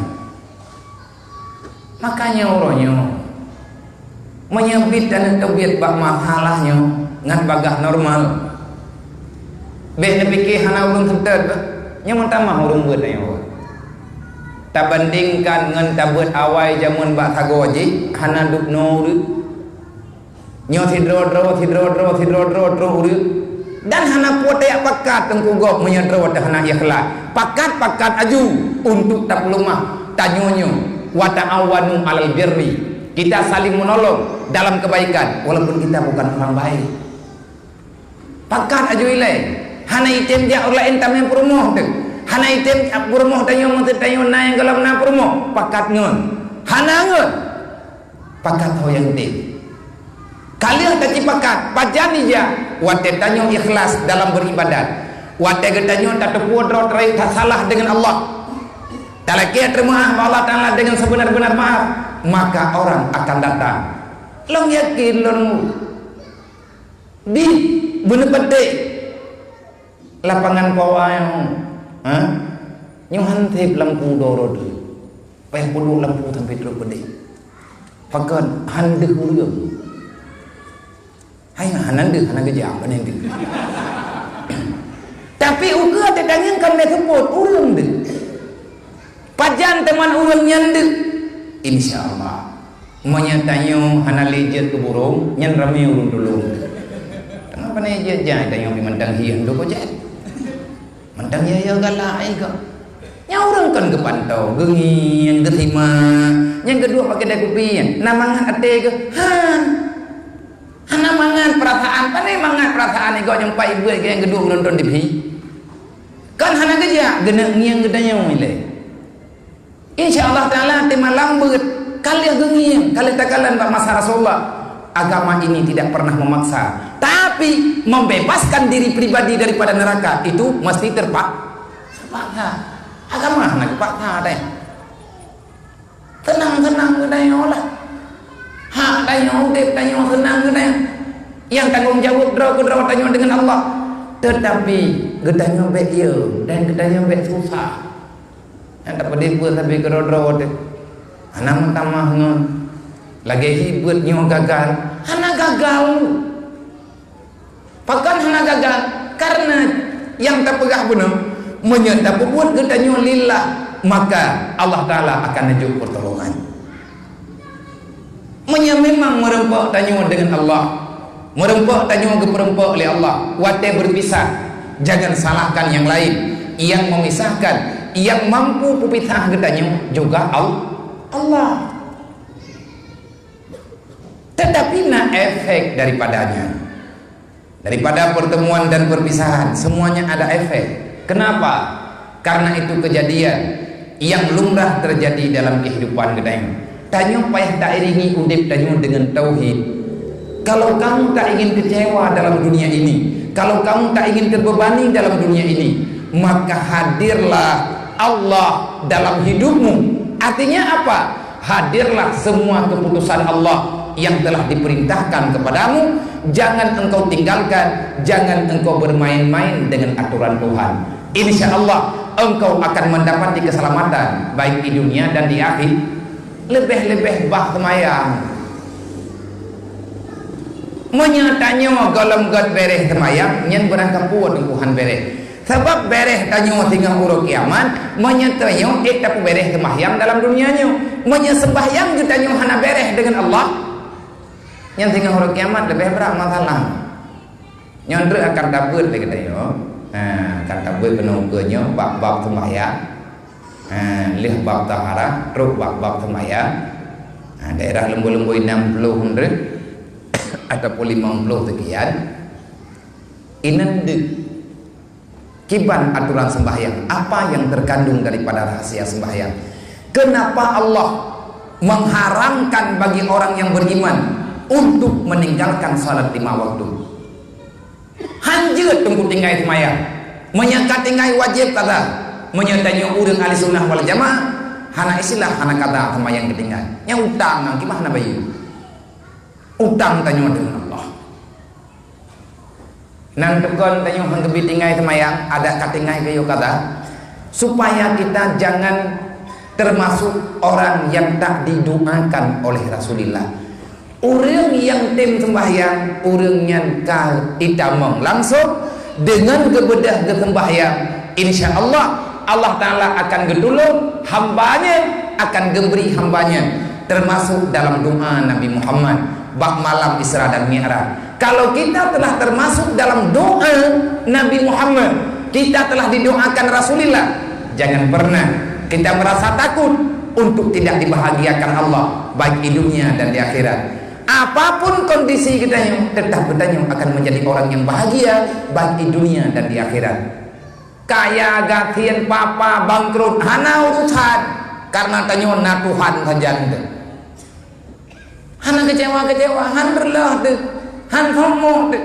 Makanya uroe nyoe, meunyoe biet taneuk teubiet bak masalah nyoe ngon bagaih normal, bèk neupike hana ureueng seutôt, nyoe meutamah ureueng beuet nyoe. Tabandingkan ngon tabeuet awai jameun bak sagoe jih, hana dubnoe ureueng. Nyoe sidroe-droe, sidroe-droe, sidroe-droe, droe ureuëng. Dan hana peue tajak pakat teungku gob meunyoe droe teuh hana ikhlas. Pakat-pakat aju untuk tapeuleumah tanyoe nyoe. "Wa ta'awanu 'alal birri." Kita saling menolong dalam kebaikan walaupun kita bukan orang baik. Pakat aju ilée. Hana item jak ureuëng laén tamé peurumoh teuh. Hana item jak peurumoh tanyoe meunteuk tanyoe na nyang gohlom na peurumoh. Pakat ngon. Hana ngon. Pakat ho nyang udeb. Ka lheueh tacipakat, pajan ija watée tanyoe ikhlas dalam beribadat. Watée geutanyoe tateupeue droe teuh tasalah deungon Allah. Talakée teumeu'ah bak Allah Taala deungon seubeuna-beuna meu'ah, maka orang akan datang. Lôn yakin lôn di beuneupeudeh lapangan pawa nyoe, ha? Nyoe han seb lampu doro deuh. Payah peuduek lampu sampai trok peudeh. Pakon han deuh ureuëng. Hai hana deuh, hana geujak, pane deuh. Tapi ukeue teutangieng kan lé seupôt ureuëng deuh. Pajan teuma ureuëng nyan deuh? Insya Allah. Meunyoe tanyoe hana lé jeuet keu burông, nyan ramé ureuëng tulông. Teuma pane jeuet jai tanyoe pi mantang hieng dua kocet. Mantong ya, ya galak ai kok. Nyang ureuëng kon geupantoe, geungieng, geusimak, nyang geuduek bak keudè kupi, na mangat até geuh? Han. Hana mangat peurasaan, pane mangat peurasaan igoe nyang pai buet nyang geuduek nonton T V. Kon hana geujak, geuneuk ngieng geutanyoe ilée. Insya Allah Ta'ala, teuma lam beuet, ka lheueh geungieng, ka lheueh takalon bak masa Rasulullah. Agama ini tidak pernah memaksa, tapi membebaskan diri pribadi daripada neraka itu mesti terpak-, terpaksa. Agama hana geupaksa deh. Tenang-tenang geutanyoe lah. Hak tanyoe, udeb tanyoe, seunang geutanyoe. Nyang tanggong jaweueb droe keudroe tanyoe deungon Allah. Tetapi geutanyoe bék yo dan geutanyoe bék susah. Nyang tapeudeh peuet sabe keudroe-droe teuh. Hana meutamah ngon lagée hi beuet nyoe gagal. Hana gagal. Pakon hana gagal? Karena nyang tapeugah bunoe, meunyoe tapeubuet geutanyoe lillah, maka Allah Taala akan neujok peurtolongan. Meunyoe memang meureumpok tanyoe deungon Allah, meureumpok tanyoe geupeureumpok lé Allah, watée beupisah, jangan salahkan nyang laén. Nyang memisahkan, nyang mampu peupisah geutanyoe juga Al-, Allah. Tetapi na efek daripadanya. Daripada pertemuan dan perpisahan, semuanya ada efek. Kenapa? Karena itu kejadian yang lumrah terjadi dalam kehidupan geutanyoe. Tanyoe payah tairingi udeb tanyoe dengan tauhid. Kalau kamu tak ingin kecewa dalam dunia ini, kalau kamu tak ingin terbebani dalam dunia ini, maka hadirlah Allah dalam hidupmu. Artinya apa? Hadirlah semua keputusan Allah yang telah diperintahkan kepadamu, jangan engkau tinggalkan, jangan engkau bermain-main dengan aturan Tuhan. Insya Allah, engkau akan mendapati keselamatan, baik di dunia dan di akhir. Lebih-lebih bah seumayang. Meunyoe tanyoe gohlom gét béréh seumayang, nyan beurangkapeue teungku han béréh. Sabab béréh tanyoe singoh uroe kiamat, meunyoe tanyoe ék tapeubéréh seumahyang dalam dunia nyoe. Meunyoe seumahyang geutanyoe hana béréh deungon Allah, nyan singoh uroe kiamat leubeh brat masalah. Nyoe treuk akan tabeuet lé geutanyoe. Ha, akan tabeuet keunoe ukeue nyoe bab-bab seumahyang. Ha, lheueh bab taharah, trok bab-bab seumahyang. Ha, daerah leumbôi-leumbôi nam ploh treuk ataupun limong ploh sekian. Inan deuk. Kiban aturan sembahyang, apa yang terkandung daripada rahasia sembahyang? Kenapa Allah mengharamkan bagi orang yang beriman untuk meninggalkan salat lima waktu? Han jeuet teungku tinggai seumayang. Meunyoe ka tinggai wajéb qadha. Meunyoe tanyoe ureuëng ahli sunnah wal jamaah, hana istilah hana qadha seumayang geutinggai. Nyang utang nang kiban hana bayeue. Utang tanyoe deungon Allah. Nang tukon tanyoe han geubi tinggai seumayang, adak ka tinggai geuyue qadha, supaya kita jangan termasuk orang yang tak didoakan oleh Rasulullah. Ureuëng nyang tem sembahyang, ureuëng nyan ka itamong langsung deungon geubeudôh geusembahyang. Insya Allah, Allah Taala akan geutulông hamba-Nya, akan geubri hamba-Nya, termasuk dalam doa Nabi Muhammad. bak malam Isra dan Mi'raj. Kalau kita telah termasuk dalam doa Nabi Muhammad, kita telah didoakan Rasulullah, jangan pernah kita merasa takut untuk tidak dibahagiakan Allah, baik di dunia dan di akhirat. Apapun kondisi kita nyoe, tetap kita nyoe akan menjadi orang yang bahagia, baik di dunia dan di akhirat. Kaya, gasien, papa, bangkrut, hana urusan, karena tanyoe na Tuhan sajan teuh. Hana kecewa-kecewa, han reuloh teuh, han sombong teuh.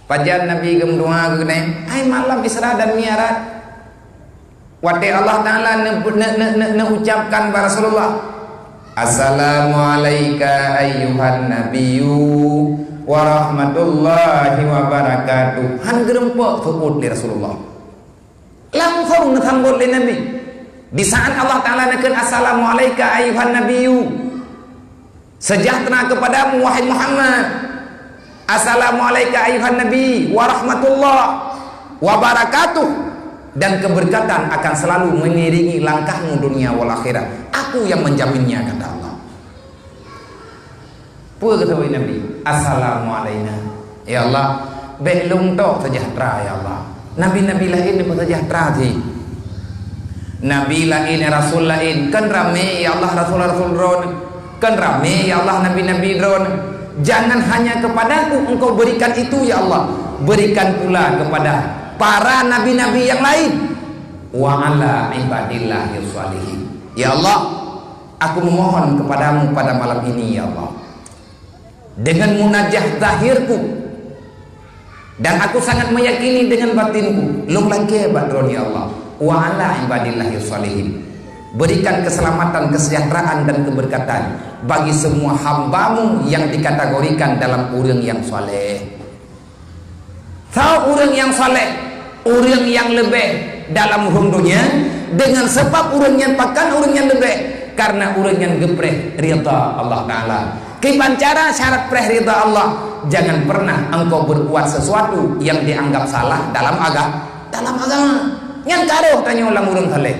Pajan Nabi geumeudoa keu keuneuk, hai malam Isra dan Mi'raj. Watée Allah Taala ne-, ne-, ne-, ne-, neucapkan bak Rasulullah, "Assalamualaika ayyuhan nabiyyu wa rahmatullahi wa barakatuh." Han geureumpok seuôt lé Rasulullah. Langsong neusambot lé Nabi. Di saat Allah Taala neukheun, "Assalamualaika ayyuhan nabiyyu." Sejahtera kepadamu, wahai Muhammad. Assalamualaika ayyuhan nabi wa rahmatullah wa barakatuh. Dan keberkatan akan selalu mengiringi langkahmu dunia wal akhirat. Aku yang menjaminnya, kata Allah. Peue geuteupeue Nabi? Assalamualaina. Ya Allah, bék lôn tok seujahtera, ya Allah. Nabi-nabi laén neupeuseujahtra cit. Nabi laén, rasul laén, kan ramé, ya Allah, rasul-rasul droen. Kan ramé, ya Allah, nabi-nabi droen. Jangan hanya kepadaku Engkau berikan itu, ya Allah. Berikan pula kepada para nabi-nabi yang lain. Wa ala ibadillahis shalihin. Ya Allah, aku memohon kepadamu pada malam ini, ya Allah. Dengan munajah zahirku, dan aku sangat meyakini dengan batinku, lôn lakée bak droen, ya Allah, wa ala ibadillahis shalihin. Berikan keselamatan, kesejahteraan, dan keberkatan bagi semua hamba-Mu yang dikategorikan dalam ureuëng nyang saleh. Soe ureuëng nyang saleh? Ureuëng nyang leubeh dalam ureuëng dunia, dengan sebab ureuëng nyan pakon ureuëng nyan leubeh, karena ureuëng nyan geupreh ridha Allah Taala. Kiban cara syarat preh ridha Allah, jangan pernah engkau berbuat sesuatu yang dianggap salah dalam aga-, dalam agama. Nyan ka rhoh tanyoe lam ureuëng saleh.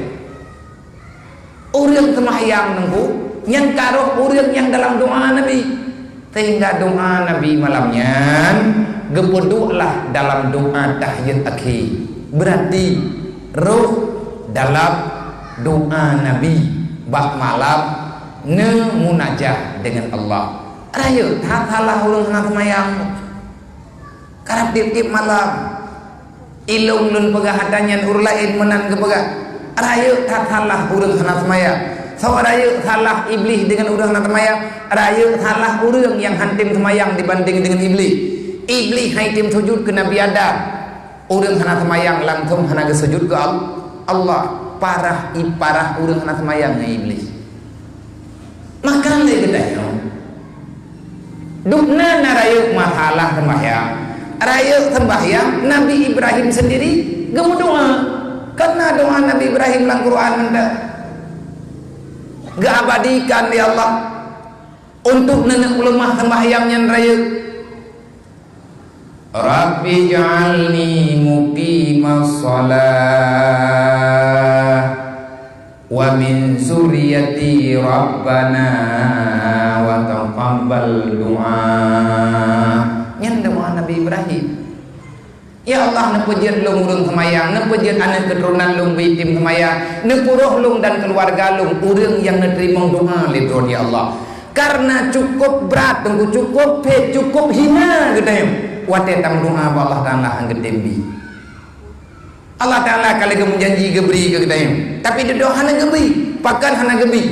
Ureuëng seumahyang Teungku, nyan ka rhoh ureuëng nyang dalam doa Nabi. Sehingga doa Nabi malam nyan geupeuduek lah dalam doa tahiyat akhé. Berarti rhoh dalam doa Nabi bak malam neumunajah dengan Allah. Rayeuk that salah ureuëng hana seumayang. Karab tieb-tieb malam. Ilôn lôn peugah atra nyan, ureuëng laén meunan geupeugah. Rayeuk that salah ureuëng hana seumayang. Soe rayeuk salah Iblih deungon ureuëng hana seumayang? Rayeuk salah ureuëng nyang han tem seumayang dibandeng deungon Iblih. Iblih han item sujut keu Nabi Adam. Ureuëng hana seumayang langsong hana geusujut keu Al-, Allah. Parah, i-, parah ureuëng hana seumayang ngon Iblih. Maka lé geutanyoe, dubna na rayeuk masalah seumbahyang. Rayeuk seumbahyang, Nabi Ibrahim sendiri geumeudoa. Kan na doa Nabi Ibrahim lam Quran mantong. Geuabadikan lé Allah untuk neuneuk peuleumah seumbahyang nyan rayeuk. Rabbi ij'alni muqimas shalah wa min dzurriyyati rabbana wa taqabbal du'a. Nyan doa Nabi Ibrahim. Ya Allah, neupeujeuet lôn ureuëng seumayang, neupeujeuet aneuëk keuturonan lôn beuitem seumayang, neupuroh lôn dan keuluwarga lôn ureuëng nyang neuteurimong doa lé Droe, ya Allah. Karena cukup brat, Teungku, cukup phét, cukup hina geutanyoe watée tameudoa bak Allah Taala han geutem bi. Allah Taala ka lheueh geumeujanji geubri keu geutanyoe, tapi dudoe hana geubri. Pakon hana geubri?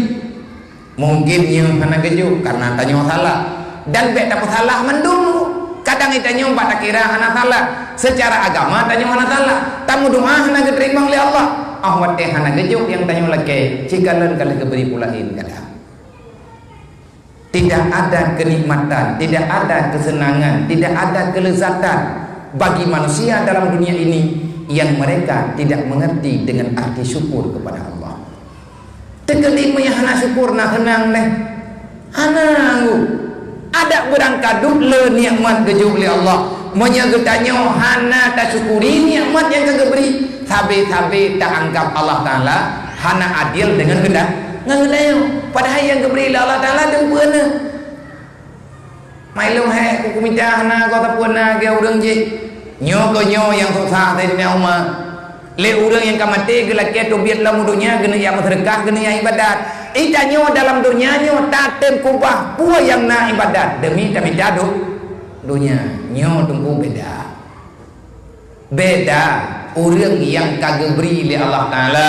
Mungkin nyoe hana geujok karena tanyoe salah. Dan bék tapeusalah mandum. Kadang geutanyoe bak takira hana salah, secara agama tanyoe hana salah, tameudoa hana geuteurimong lé Allah. Ah watée hana geujok nyang tanyoe lakée, cikalon ka lheueh geubri peulaén kadang. Tidak ada kenikmatan, tidak ada kesenangan, tidak ada kelezatan bagi manusia dalam dunia ini yang mereka tidak mengerti dengan arti syukur kepada Allah. Teukeudi meunyoe hana syukur na seunang lé. Hana anggô. Adak beurangkadut le nikmat geujok lé Allah. Meunyoe geutanyoe hana tasyukuri nikmat nyang ka geubri, sabe-sabe taanggab Allah Taala hana adil deungon geuta-, ngon geutanyoe. Padahai nyang geubri lé Allah Taala dum peue na. Mai lôn hai, ku kumita hana goe sapeue na geu ureuëng jih. Nyoe keuh nyoe nyang susah Saidina Umar. Lé ureuëng nyang ka maté geulakée teubiet lom u donya, geuneuk jak meuseudeukah, geuneuk jak iébadat. Ih, tanyoe dalam donya nyoe tatem keubah peue nyang na iébadat deumi tamita do-, donya. Nyoe teungku beda. Beda ureuëng nyang ka geubri lé Allah Taala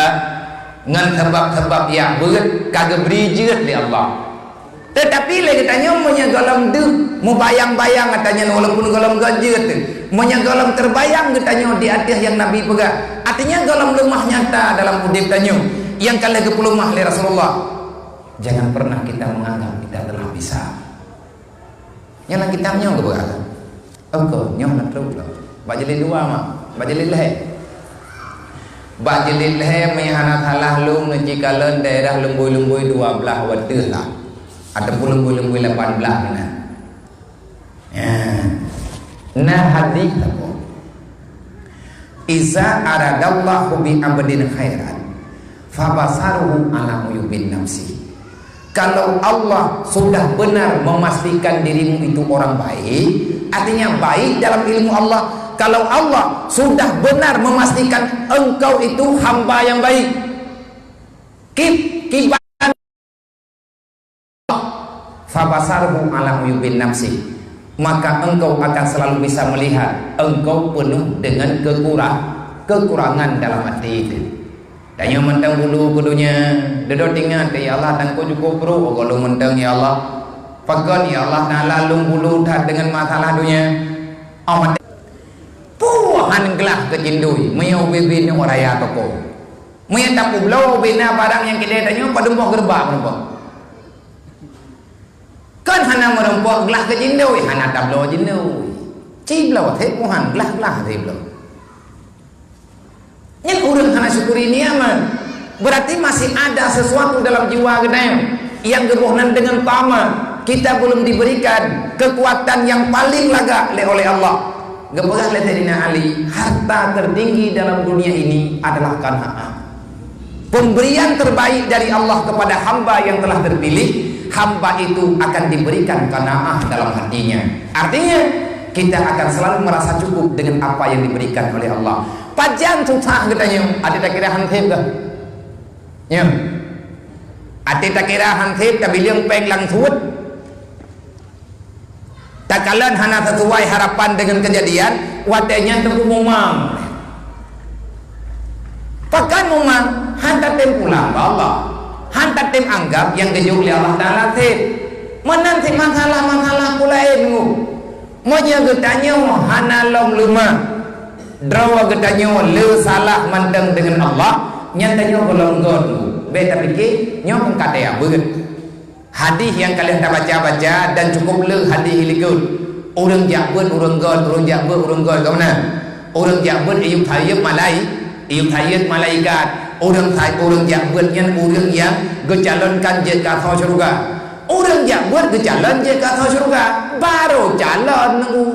ngon sabab-sabab nyang beuet ka geubri jeuet lé Allah. Teutapi lé geutanyoe meunyoe gohlom deuh mubayang-bayang geutanyoe walaupun gohlom gét jeuet, meunyoe gohlom teubayang geutanyoe di ateueh nyang Nabi peugah, artinya gohlom leumah nyata dalam udeb tanyoe nyang ka lheueh geupeuleumah lé Rasulullah. Jangan pernah kita menganggap kita telah bisa. Nyang lam kitab nyoe geupeugah, "Engkau nyoe na trok lom." Bak jilid dua mah, bak jilid lhée. Bak jilid lhée meunyoe hana salah lôn neucikalon daerah lumboi-lumboi dua blaih wateuh lah. Ataupun lumboi-lumboi lapan blaih meunan. Ya. Nah, hadis apa? "Iza aradallahu bi abdin khairan, fabasaruhu ala uyubin nafsi." Kalau Allah sudah benar memastikan dirimu itu orang baik, artinya baik dalam ilmu Allah. Kalau Allah sudah benar memastikan engkau itu hamba yang baik, kib-, kiban, "Fabasaruhu ala uyubin nafsi," maka engkau akan selalu bisa melihat engkau penuh dengan kekurang-, kekurangan dalam hati itu. Tanyoe mantong bulu keu donya, deudok ingat, "Ya Allah, dan ku cukup brok gohlom mantong, ya Allah. Pakon, ya Allah, na lalu bulu that dengan masalah donya." Oh, mantong. Puhan glah keucindui, meunyoe ubé-ubé nyoe raya toko. Meunyoe tapubloe ubé na barang nyang kidai tanyoe, padum boh geureubak meureumpok. Kan hana meureumpok glah keucindui, hana tabloe cindui. Cibloe, hé puhan, glah-glah cibloe. Nyan ureuëng hana syukuri nikmat. Berarti masih ada sesuatu dalam jiwa geutanyoe nyang geuboh nan dengan tama. Kita belum diberikan kekuatan yang paling lagak lé oleh Allah. Geupeugah lé Saidina Ali, "Harta tertinggi dalam dunia ini adalah qanaah." Pemberian terbaik dari Allah kepada hamba yang telah terpilih, hamba itu akan diberikan qanaah dalam hatinya. Artinya, kita akan selalu merasa cukup dengan apa yang diberikan oleh Allah. Pajan susah geutanyoe, até takira hansép kah? Nyoe. Até takira hansép, tabileueng péng lam suet. Takalon hana sesuai harapan dengan kejadian, watée nyan teungku mumang. Pakon mumang, han tatem pulang bak Allah. Han tatem anggab nyang geujok lé Allah Taala sép. Meunan cit masalah-masalah peue laén nyoe. Meunyoe geutanyoe hana lom leumah, droe geutanyoe le salah mantong deungon Allah, nyan tanyoe gohlom got. Bék tapike, nyoe pun ka teuyak beuet. Hadih nyang ka lheueh tabaca-baca dan cukup le hadih likot. Ureuëng jak beuet ureuëng got, ureuëng jak beuet ureuëng got, ka meunan? Ureuëng jak beuet iyup sayeup malai-, iyup sayeup malaikat. Ureuëng sa-, ureuëng jak beuet nyan ureuëng nyang geucalonkan jeuet keu asoe syeuruga. Ureuëng jak beuet geucalon jeuet keu asoe syeuruga, barô calon nunggu.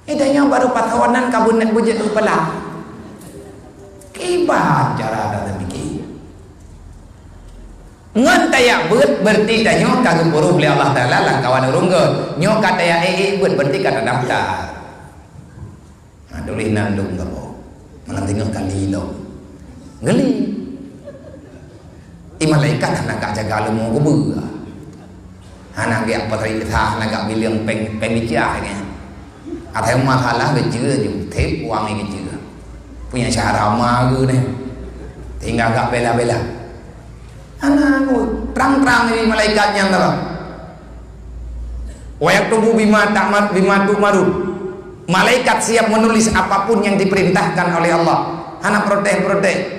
Eh, tanyoe barô pasoe nan ka beuneuek beujeuet keu peula. Kiban cara that tapike. Ngon tayak beuet, berarti tanyoe ka geupeurôh lé Allah Taala lam kawan ureuëng got. Nyoe ka tayak ék-ék beuet, berarti ka tadaftar. Ha, tuléh nan dum gapo. Malam teungoh kali lom. Geli. Di malaikat hana ka jaga leumo keubeuah. Hana geuyak peuriksa, hana gak bileueng péng, péng bicah nyan. Asai masalah geuceue ju, tép wang geuceue. Punya cara ma geuh neh. Tinggal gak bela-bela. Hana ngon, trang-trang ini malaikat nyang dalam. Wa yaktubu bima ta'mar-, bima tu'marun. Malaikat siap menulis apapun yang diperintahkan oleh Allah. Hana protes-protes.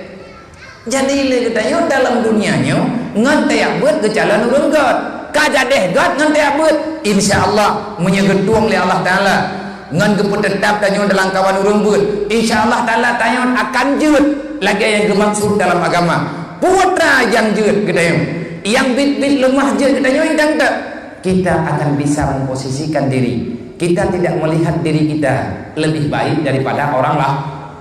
Jadi lé geutanyoe dalam dunia nyoe ngon tayak beuet geucalon ureuëng got. Ka jadeh got ngon tayak beuet. Insya Allah, meunyoe geutueng lé Allah Taala ngon geupeuteutap tanyoe dalam kawan ureuëng beuet, insya Allah Taala tanyoe akan jeuet lagée nyang geumaksud dalam agama. Putra nyang jeuet geutanyoe, nyang biet-biet leumah jeuet geutanyoe, intan tak? Kita akan bisa memposisikan diri. Kita tidak melihat diri kita lebih baik daripada orang lah,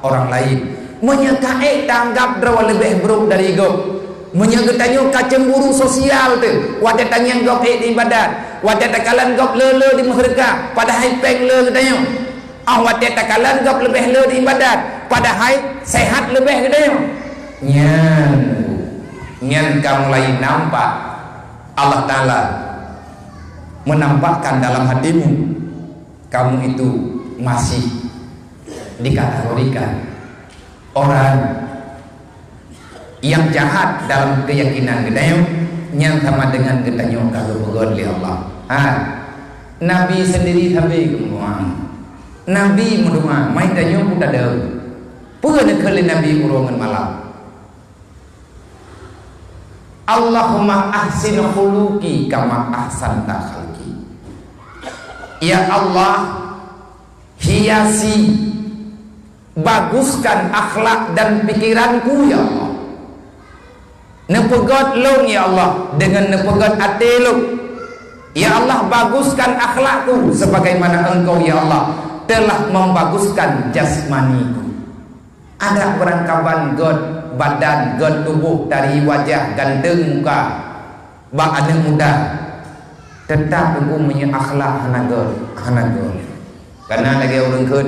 orang lain. Meunyoe ka ék tanggab droe leubeh brok dari gob, Meunyoe geutanyoe ka cemburu sosial teuh, watée tangieng gob ék di ibadat, watée takalon gob le-le di meuseudekah, padahai péng le geutanyoe. Ah, watée takalon gob leubeh le di ibadat, padahai sehat leubeh geutanyoe. Nyan, nyan ka mulai nampak Allah Taala menampakkan dalam hatimu, kamu itu masih dikategorikan orang yang jahat dalam keyakinan geutanyoe, nyan sama dengan geutanyoe ka geupeugét lé Allah. Ha, Nabi sendiri sabe geumeudoá. Nabi meudoá, mai tanyoe peue tadeueng. Peue neukheun lé Nabi uroe ngon malam? Allahumma ahsin khuluqi kama ahsanta khalqi. Ya Allah, hiasi, baguskan akhlak dan pikiranku, ya Allah. Neupeugét lôn, ya Allah, dengan neupeugét até lôn. Ya Allah, baguskan akhlakku sebagaimana Engkau, ya Allah, telah membaguskan jasmaniku. Adak beurangkaban gét badan, gét tuboh, dari wajah, ganteng muka bak aneuk muda, teutap teungku meunyoe akhlak hana gét, hana gét. Kana lagée ureuëng kheun,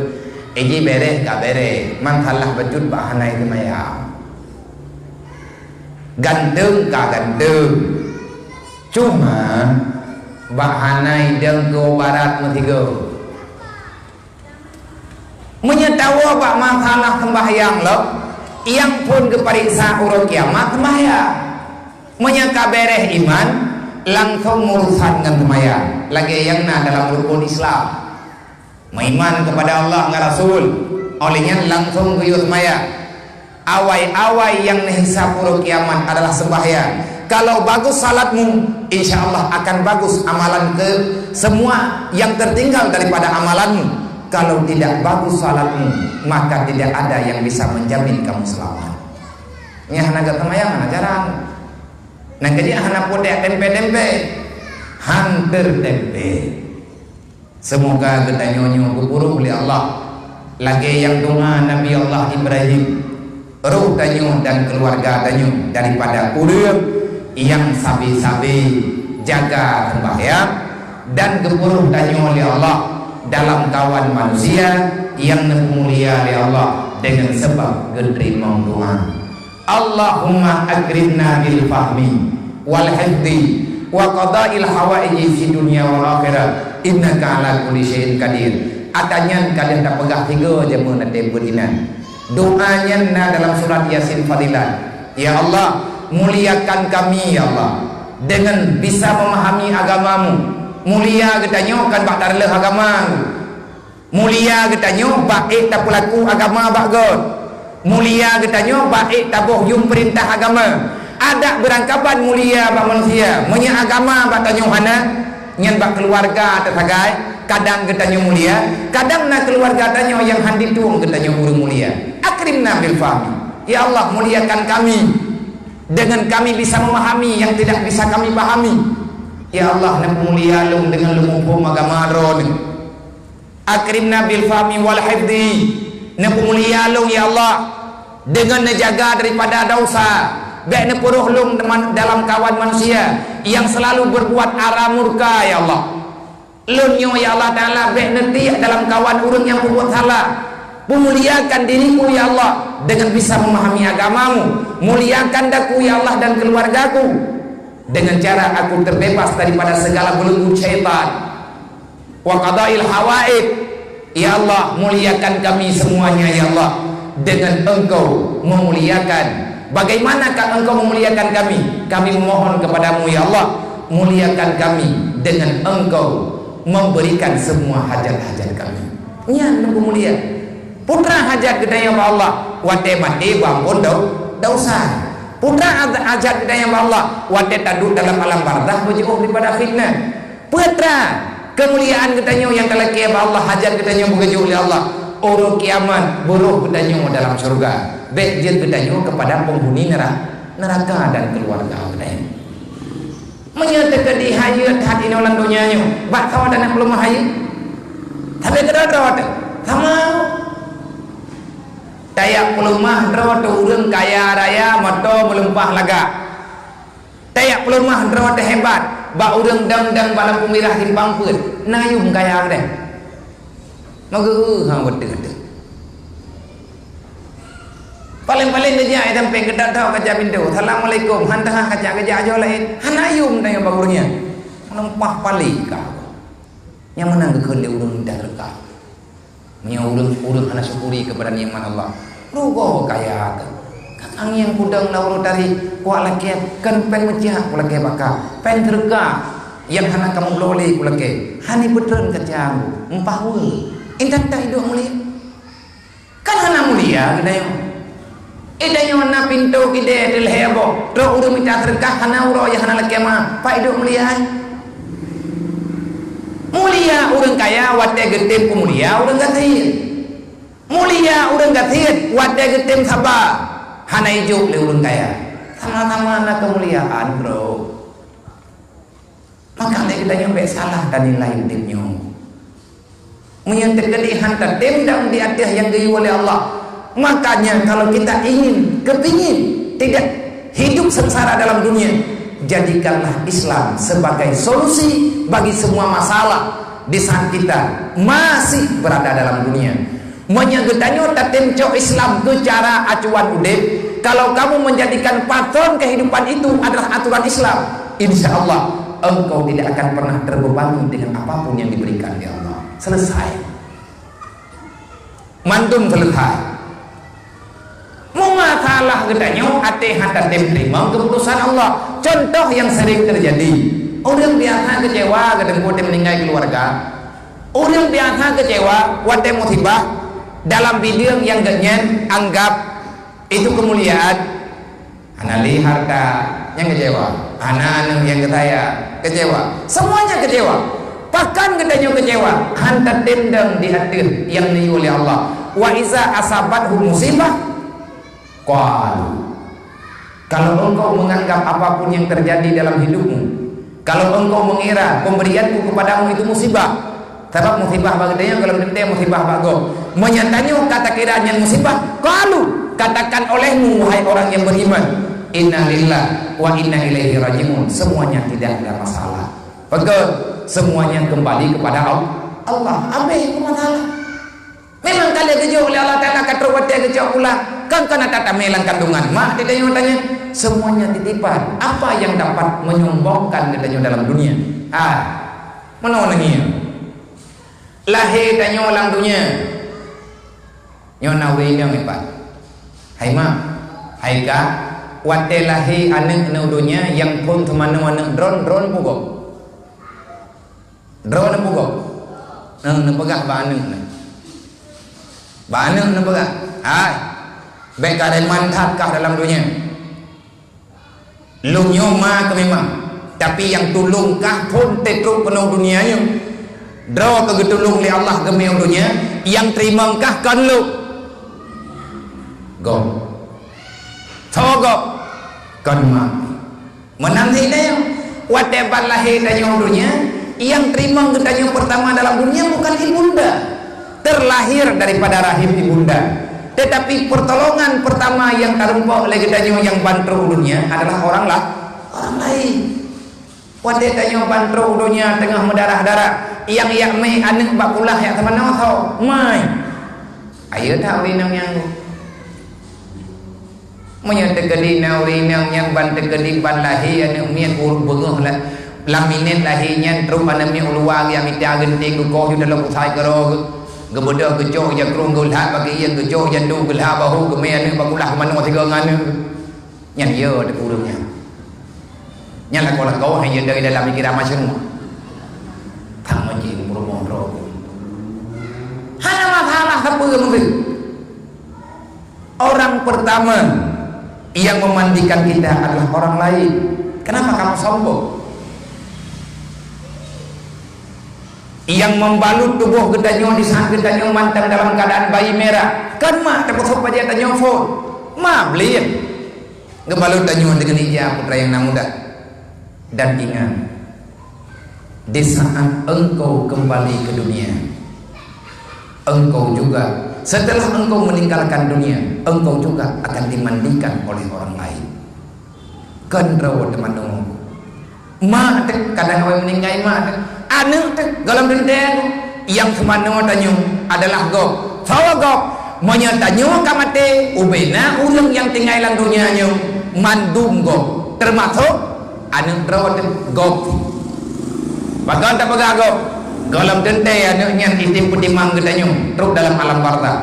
"Iji bereh ka bereh, man salah bacut bak hana seumayang." Ganteng ka ganteng, cuma bak hana idong keu barat meusigoe. Meunyoe tawoe bak masalah sembahyang lom, nyang phon geupareksa uroe kiamat sembahyang. Meunyoe ka bereh iman, langsong meurusan ngon sembahyang, lagée nyang na dalam rukun Islam. Meuiman kepada Allah ngon Rasul, óh lheueh nyan langsong geuyue sembahyang. Awai-awai nyang neuhisab uroe kiamat adalah sembahyang. Kalau bagus salatmu, insya Allah akan bagus amalan ke semua yang tertinggal daripada amalanmu. Kalau tidak bagus salatmu, maka tidak ada yang bisa menjamin kamu selamat. Nyang hana gét sembahyang hana jarang. Nyang keujih hana putéh tempe-tempe, hanter tempe. Seumoga geutanyoe nyoe geupuruh lé Allah, lagée nyang doá Nabi Allah Ibrahim, roh tanyoe dan keuluwarga tanyoe daripada ureuëng nyang sabe-sabe jaga seumbahyang, dan geupuruh tanyoe lé Allah dalam kawan manusia nyang neumulia lé Allah deungon sabab geuteurimong doá. Allahumma akrimna bil fahmi wal hifzi wa qadail hawaiji fid dunya wal akhirah, innaka ala kulli syai'in qadir. Ata nyan ka lheueh tapeugah tiga jameun até buet inan. Doa nyan na dalam surat Yasin Fadilah. Ya Allah, muliakan kami, ya Allah, dengan bisa memahami agamamu. Mulia geutanyoe kan bak tarleueh agama. Mulia geutanyoe bak ék tapeulaku agama bak göt. Mulia geutanyoe bak ék taboh yuem peurintah agama. Adak beurangkaban mulia bak manusia, meunyoe agama bak tanyoe hana, nyan bak keuluwarga teusagai, kadang geutanyoe mulia, kadang na keuluwarga tanyoe nyang han ditueng geutanyoe ureuëng mulia. Akrimna bil fahmi. Ya Allah, muliakan kami dengan kami bisa memahami yang tidak bisa kami pahami. Ya Allah, neupeumulia lôn dengan lôn muphom agama Droeneuh. Akrimna bil fahmi wal hifzi. Neupeumulia lôn, ya Allah, deungon neujaga daripada dosa. Bék neupuroh lôn dalam kawan manusia nyang seulalu berbuat ara murka, ya Allah. Lôn nyoe, ya Allah Taala, bék neutiek dalam kawan ureuëng nyang peubuet salah. Peumuliakan diriku, ya Allah, dengan bisa memahami agamamu. Muliakan daku, ya Allah, dan keluargaku dengan cara aku terbebas daripada segala belenggu syaitan. Wa qadail hawaid. Ya Allah, muliakan kami semuanya, ya Allah, dengan Engkau memuliakan. Bagaimanakah Engkau memuliakan kami? Kami memohon kepadamu, ya Allah, muliakan kami dengan Engkau memberikan semua hajat-hajat kami. Nyan mulia. Peue teuma hajat geutanyoe bak Allah, watée maté beuampôn dau-, dosa. Peue teuma hajat geutanyoe bak Allah, watée taduek dalam alam barzakh beujiôh daripada fitnah. Peue teuma keumuliaan geutanyoe nyang talakée bak Allah, hajat geutanyoe beugeujok lé Allah. Uroe kiamat, beuroh geutanyoe dalam syeuruga. Bék jeuet geutanyoe keupada peunghuni neura-, neuraka dan keuluwarga geutanyoe. Meunyoe teukeudi hayeu that inoe lam donya nyoe, bak saboh aneuk peuleumah hayeu. Tapi keudroe-droe teuh, sama. Tajak peuleumah droe teuh ureuëng kaya raya, moto meulimpah lagak. Tajak peuleumah droe teuh hebat bak ureuëng dang-dang bak lampu mirah simpang peuet. Na yum kaya deh. Meugeue ha beuteuh-beuteuh. Paléng-paléng geujak sampoe geudak-dak kaca pintoe. "Assalamualaikum." Han teuhah kaca geujak ajoe laén. Hana yum tanyoe bak ureuëng nyan. Meuneumpah paléng ka. Nyang meunan geukheun lé ureuëng mita seudeukah. Meunyoe ureuëng, ureuëng hana syukuri keupada nikmat Allah, rugoe kaya teuh. Ka angieng kudong na uroe tari, kuak lakée, kon péng meucak kulakée baka, péng seudeukah nyang hana kamoe bloe lé kulakée, hana peutreun kaca, meumpah weueh. Intat that iduek mulia? Kan hana mulia geutanyoe. Eh, tanyoe na pintoe keudè teuh lhèe boh. Trok ureuëng mita seudeukah hana uroe nyang hana lakée ma. Pat iduek mulia hai? Mulia ureuëng kaya watée geutem peumulia ureuëng gasien. Mulia ureuëng gasien watée geutem saba hana ijok lé ureuëng kaya. Sama-sama na keumuliaan, bro. Maka lé geutanyoe bék salah tanilai udeb nyoe. Meunyoe teukeudi han tatem dang di ateueh nyang geuyue lé Allah. Makanya kalau kita ingin, kepingin tidak hidup sengsara dalam dunia, jadikanlah Islam sebagai solusi bagi semua masalah di saat kita masih berada dalam dunia. Meunyoe geutanyoe tatem cok Islam keu cara acuan udeb, kalau kamu menjadikan patron kehidupan itu adalah aturan Islam, insya Allah engkau tidak akan pernah terbebani dengan apapun yang diberikan oleh Allah. Selesai. Mandum selesai. Meumasalah geutanyoe até han tatem teurimong keuputusan Allah. Contoh nyang sering terjadi, ureuëng biasa kecewa geutanyoe tem meninggai keluarga. Ureuëng biasa kecewa watée musibah dalam bideueng nyang geuhnyan anggab itu keumuliaan. Hana lé hareuta, nyang kecewa. Hana aneuëk nyang geusayang, kecewa. Semuanya kecewa. Pakon geutanyoe kecewa? Han tatem dang di ateueh nyang neuyue lé Allah. "Wa iza asabathum musibah, qalu." Kalau engkau menganggap apapun yang terjadi dalam hidupmu, kalau engkau mengira pemberianku kepadamu itu musibah, sabab musibah bak geutanyoe kalau teuntée musibah bak gob. Meunyoe tanyoe ka takira nyan musibah, qalu, katakan olehmu, wahai orang yang beriman, "Inna lillahi wa inna ilaihi raji'un." Semuanya tidak ada masalah. Betul, semuanya kembali kepada Allah. Allah, habéh masalah. Memang ka lheueh geujok lé Allah Taala ka trok watée geucok pulang. Kan, kan ata tamé lam kandungan mak di tanyoe tanya. Semuanya titipan. Apa yang dapat menyombongkan geutanyoe dalam dunia? Ah, meunoe nanggroe. Lahé tanyoe lam dunia. Nyoe na ureuëng inong ipat. Hai mak, hai kak, watée lahé aneuëk neu dunia nyang phon teumanoe aneuëk droen, droen pugoe. Droe neupeugah. Neuh, neupeugah bak aneuëk neu. Bak aneuëk neupeugah, "Hai, bék ka reman that kah dalam dunia. Lôn nyoe ma keu memang, tapi nyang tulông kah phon teutrok keunoe dunia nyoe. Droe keu geutulông lé Allah geumé u dunia, nyang teurimong kah kon lôn." Gob. Soe gob? Kon mak. Meunan cit tanyoe, watée ban lahé tanyoe u dunia, nyang teurimong geutanyoe pertama dalam dunia bukan ibunda, terlahir daripada rahim ibunda. Tetapi pertolongan pertama nyang tarumpok lé geutanyoe nyang ban trok u dunia adalah orang la-, orang lain. Watée tanyoe ban trok u dunia teungoh meudarah-darah, nyang jak mé aneuëk bak kulah jak teumanoe soe? Mai. Ayo that ureuëng inong nyang Meunyoe teukeudi na ureuëng inong nyang ban teukeudi ban lahé aneuëk miet ureuëng beungoh la-, lam minet lahé nyan trok aneuëk miet u luwa geujak mita geunteng geukoh ju dalam usai keudroe geu-, geubeudôh geucok jak krueng geulhat bak keuieng geucok jak du geulhat bahu geumé aneuëk bak kulah geumanoe sigoe ngon aneuëk. Nyan yo teupeue ureuëng nyan. Nyan lakoe-lakoe hai jeuet dari dalam pikiran masyarakat. Tang meuji peurumoh droe. Hana masalah sapeue meusti. Orang pertama yang memandikan kita adalah orang lain. Kenapa kamu sombong? Yang membalut tubuh geutanyoe di saat geutanyoe mantong dalam keadaan bayi merah. Kan mak teupeusok bajée tanyoe phon. Ma blieng. Geubalot tanyoe deungon ija putra nyang na muda. Dan ingat, di saat engkau kembali ke dunia, engkau juga, setelah engkau meninggalkan dunia, engkau juga akan dimandikan oleh orang lain. Kon droe teumanoe Mak teuh, kadang awai meuninggai mak teuh. Aneuk teuh, gohlom teuntèe. Nyang seumanoe tanyoe adalah gob. Sawa gob, meunyoe tanyoe ka maté, ubena ureueng nyang tinggai lam donya nyoe mandum gob, teumasok aneuk droe teuh gob. Pakon tapeugah gob? Gohlom teuntèe aneuk nyan item peutimang geutanyoe trok dalam alam barzakh.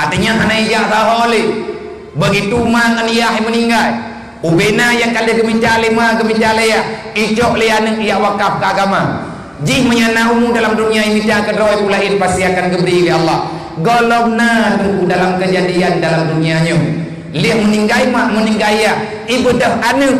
Artinya hana ijak saho lé. Begitu ma ngon yah meuninggai, ubena nyang ka lheueh geumita lé ma, geumita lé yah, icok lé aneuk ijak wakaf keu agama. Jih meunyo na umu dalam dunia imita keudroe peue laén pasti akan geubri lé Allah. Gohlom na teungku dalam keujadian dalam dunia nyoe. Lheueh meuninggai mak, meuninggai yah, ibeudôh aneuk.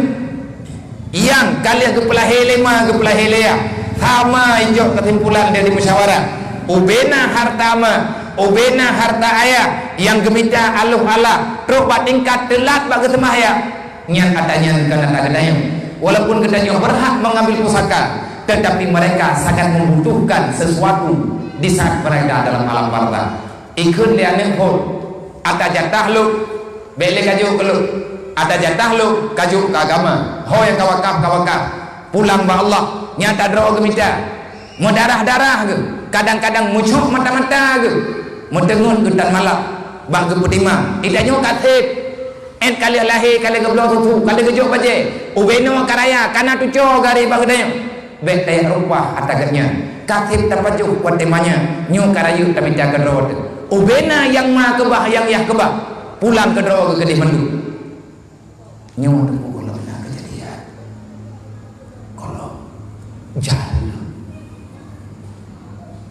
Nyang ka lheueh geupeulahé lé ma, geupeulahé lé yah, sama ijok keusimpulan dari musyawarah. Ubena harta ma, ubena harta ayah nyang geumita aloh alah trok bak tingkat teulat bak geuseumah yah, nyan ata nyan kon ata geutanyoe. Walaupun geutanyoe berhak mengambil pusaka, tetapi mereka sangat membutuhkan sesuatu di saat mereka dalam alam barzakh. Ikheun lé aneuk phon, ata jatah lôn, bèk lé kajok keu lôn. Ata jatah lôn kajok keu agama. Ho nyang ka wakaf, ka wakaf. Pulang bak Allah, nyang tadroe geumita. Meudarah-darah geuh, kadang-kadang meucok mata-mata geuh. Meuteungeut geuh tan malam, bak geupeutimang. Ita nyoe ka sép. Ét ka lheueh lahé, ka lheueh geubloe susu, ka lheueh geujok bajèe. Ubena ka raya, ka na tuco gari bak geutanyoe. Bèk tajak rumpah ata geuh nyan. Ka sép tapajoh watèe ma nyan, nyoe ka rayeuk tamita keudroe teuh. Ubena nyang ma keubah, nyang yah keubah, pulang keudroe geuh keudeh mandum. Nyoe teungku gohlom na keujadian. Gohlom jahil.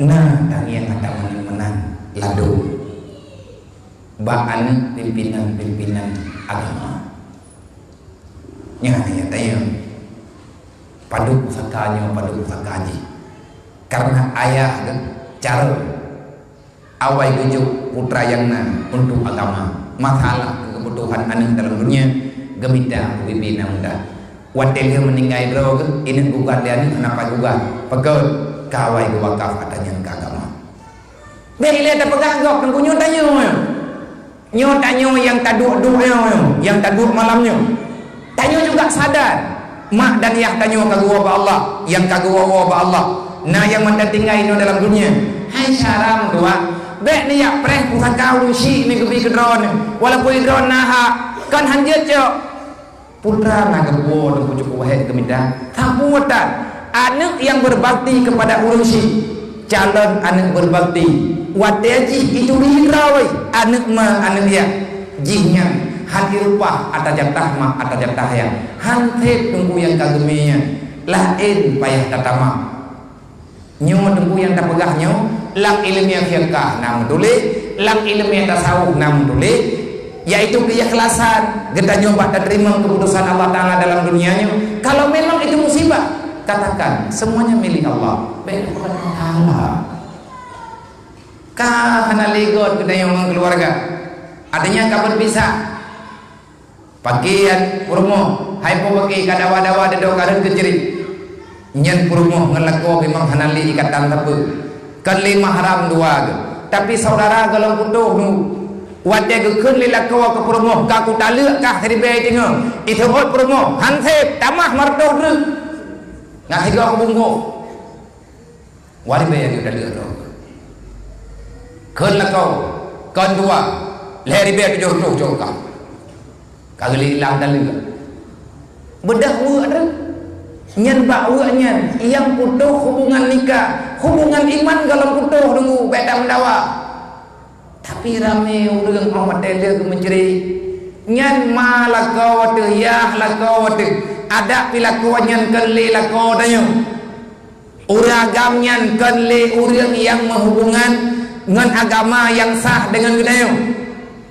Na tangieng ata meunan-meunan ladôm bak aneuk pimpinan-pimpinan agama. Nyan nyang tanyong, padub pusaka nyoe, padub pusaka jih. Karena ayah geuh cara awai geujok putra nyang na untuk agama, masalah keubutuhan aneuk dalam dunia, geumita ubé-bé na muda. Watèe lheueh meuninggai droe geuh, ineuk gugat lé aneuk hana pat gugat. Pakon? Ka awai geuwakaf ata nyan keu agama. Bèk ilèe tapeugah gob, teungku nyoe tanyoe. Nyoe tanyoe nyang taduek-duek nyoe, nyang taduek malam nyoe. Tanyoe juga sadar, mak dan yah tanyoe ka geuwoe bak Allah, nyang ka geuwoe-woe bak Allah. Na nyang mantong tinggai inoe dalam dunia. Hai syara meutuah, bèk neujak preh pusaka ureueng syik neugeubri keu droeneuh, walaupun droeneuh na hak, kon hanjeuet cok. Putra na geuwoe teungku cukup wahét geumita. Sapeue tan, aneuk nyang berbakti kepada ureueng syik, calon aneuk berbakti. Watèe jih ituri droe, aneuk ma, aneuk yah, jih nyan hana rumpah ata jatah ma, ata jatah yah. Han sép teungku nyang ka geumé nyan, laén payah tatamah. Nyoe teungku nyang tapeugah nyoe, lam ileumèe fiqah na meutuléh, lam ileumèe tasawuf na meutuléh, yaitu keikhlasan geutanyoe bak tateurimong keuputusan Allah Taala dalam dunia nyoe. Kalau memang itu musibah, katakan semuanya milik Allah. Bèk bukan Allah Taala. Ka hana lé göt geutanyoe ngon keuluwarga. Artinya ka beupisah. Pakè nyan peurumoh, hai po pakè ka dawa-dawa deundoe ka rhot keu ceurèh. Nyan peurumoh ngon lakoe memang hana lé ikatan sapeue. Kon lé mahram dua geuh. Tapi saudara gohlom putôh nu. Watèe geukheun lé lakoe keu peurumoh, "Ka kutaleuek kah siribèe teungoh." Iseuôt peurumoh, "Han sép, tamah meureutoh treuk." Ngat sigoe kubungkôh. Wari bèe nyang geudaleuek droe. Kheun lakoe, kon dua, lhèe ribèe tujoh reutôh cok kah. Ka geulheueh ilang daleuek. Beudôh weuek droe. Nyan bak weuek nyan, nyang putôh hubungan nikah, hubungan iman gohlom putôh deungoe bèk tameudawa. Tapi ramé ureueng 'oh watèe lheueh geumeucré. Nyan ma lakoe teuh, yah lakoe teuh. Adak pih lakoe nyan kon lé lakoe tanyoe. Ureueng agam nyan kon lé ureueng nyang meuhubungan ngon agama nyang sah deungon geutanyoe.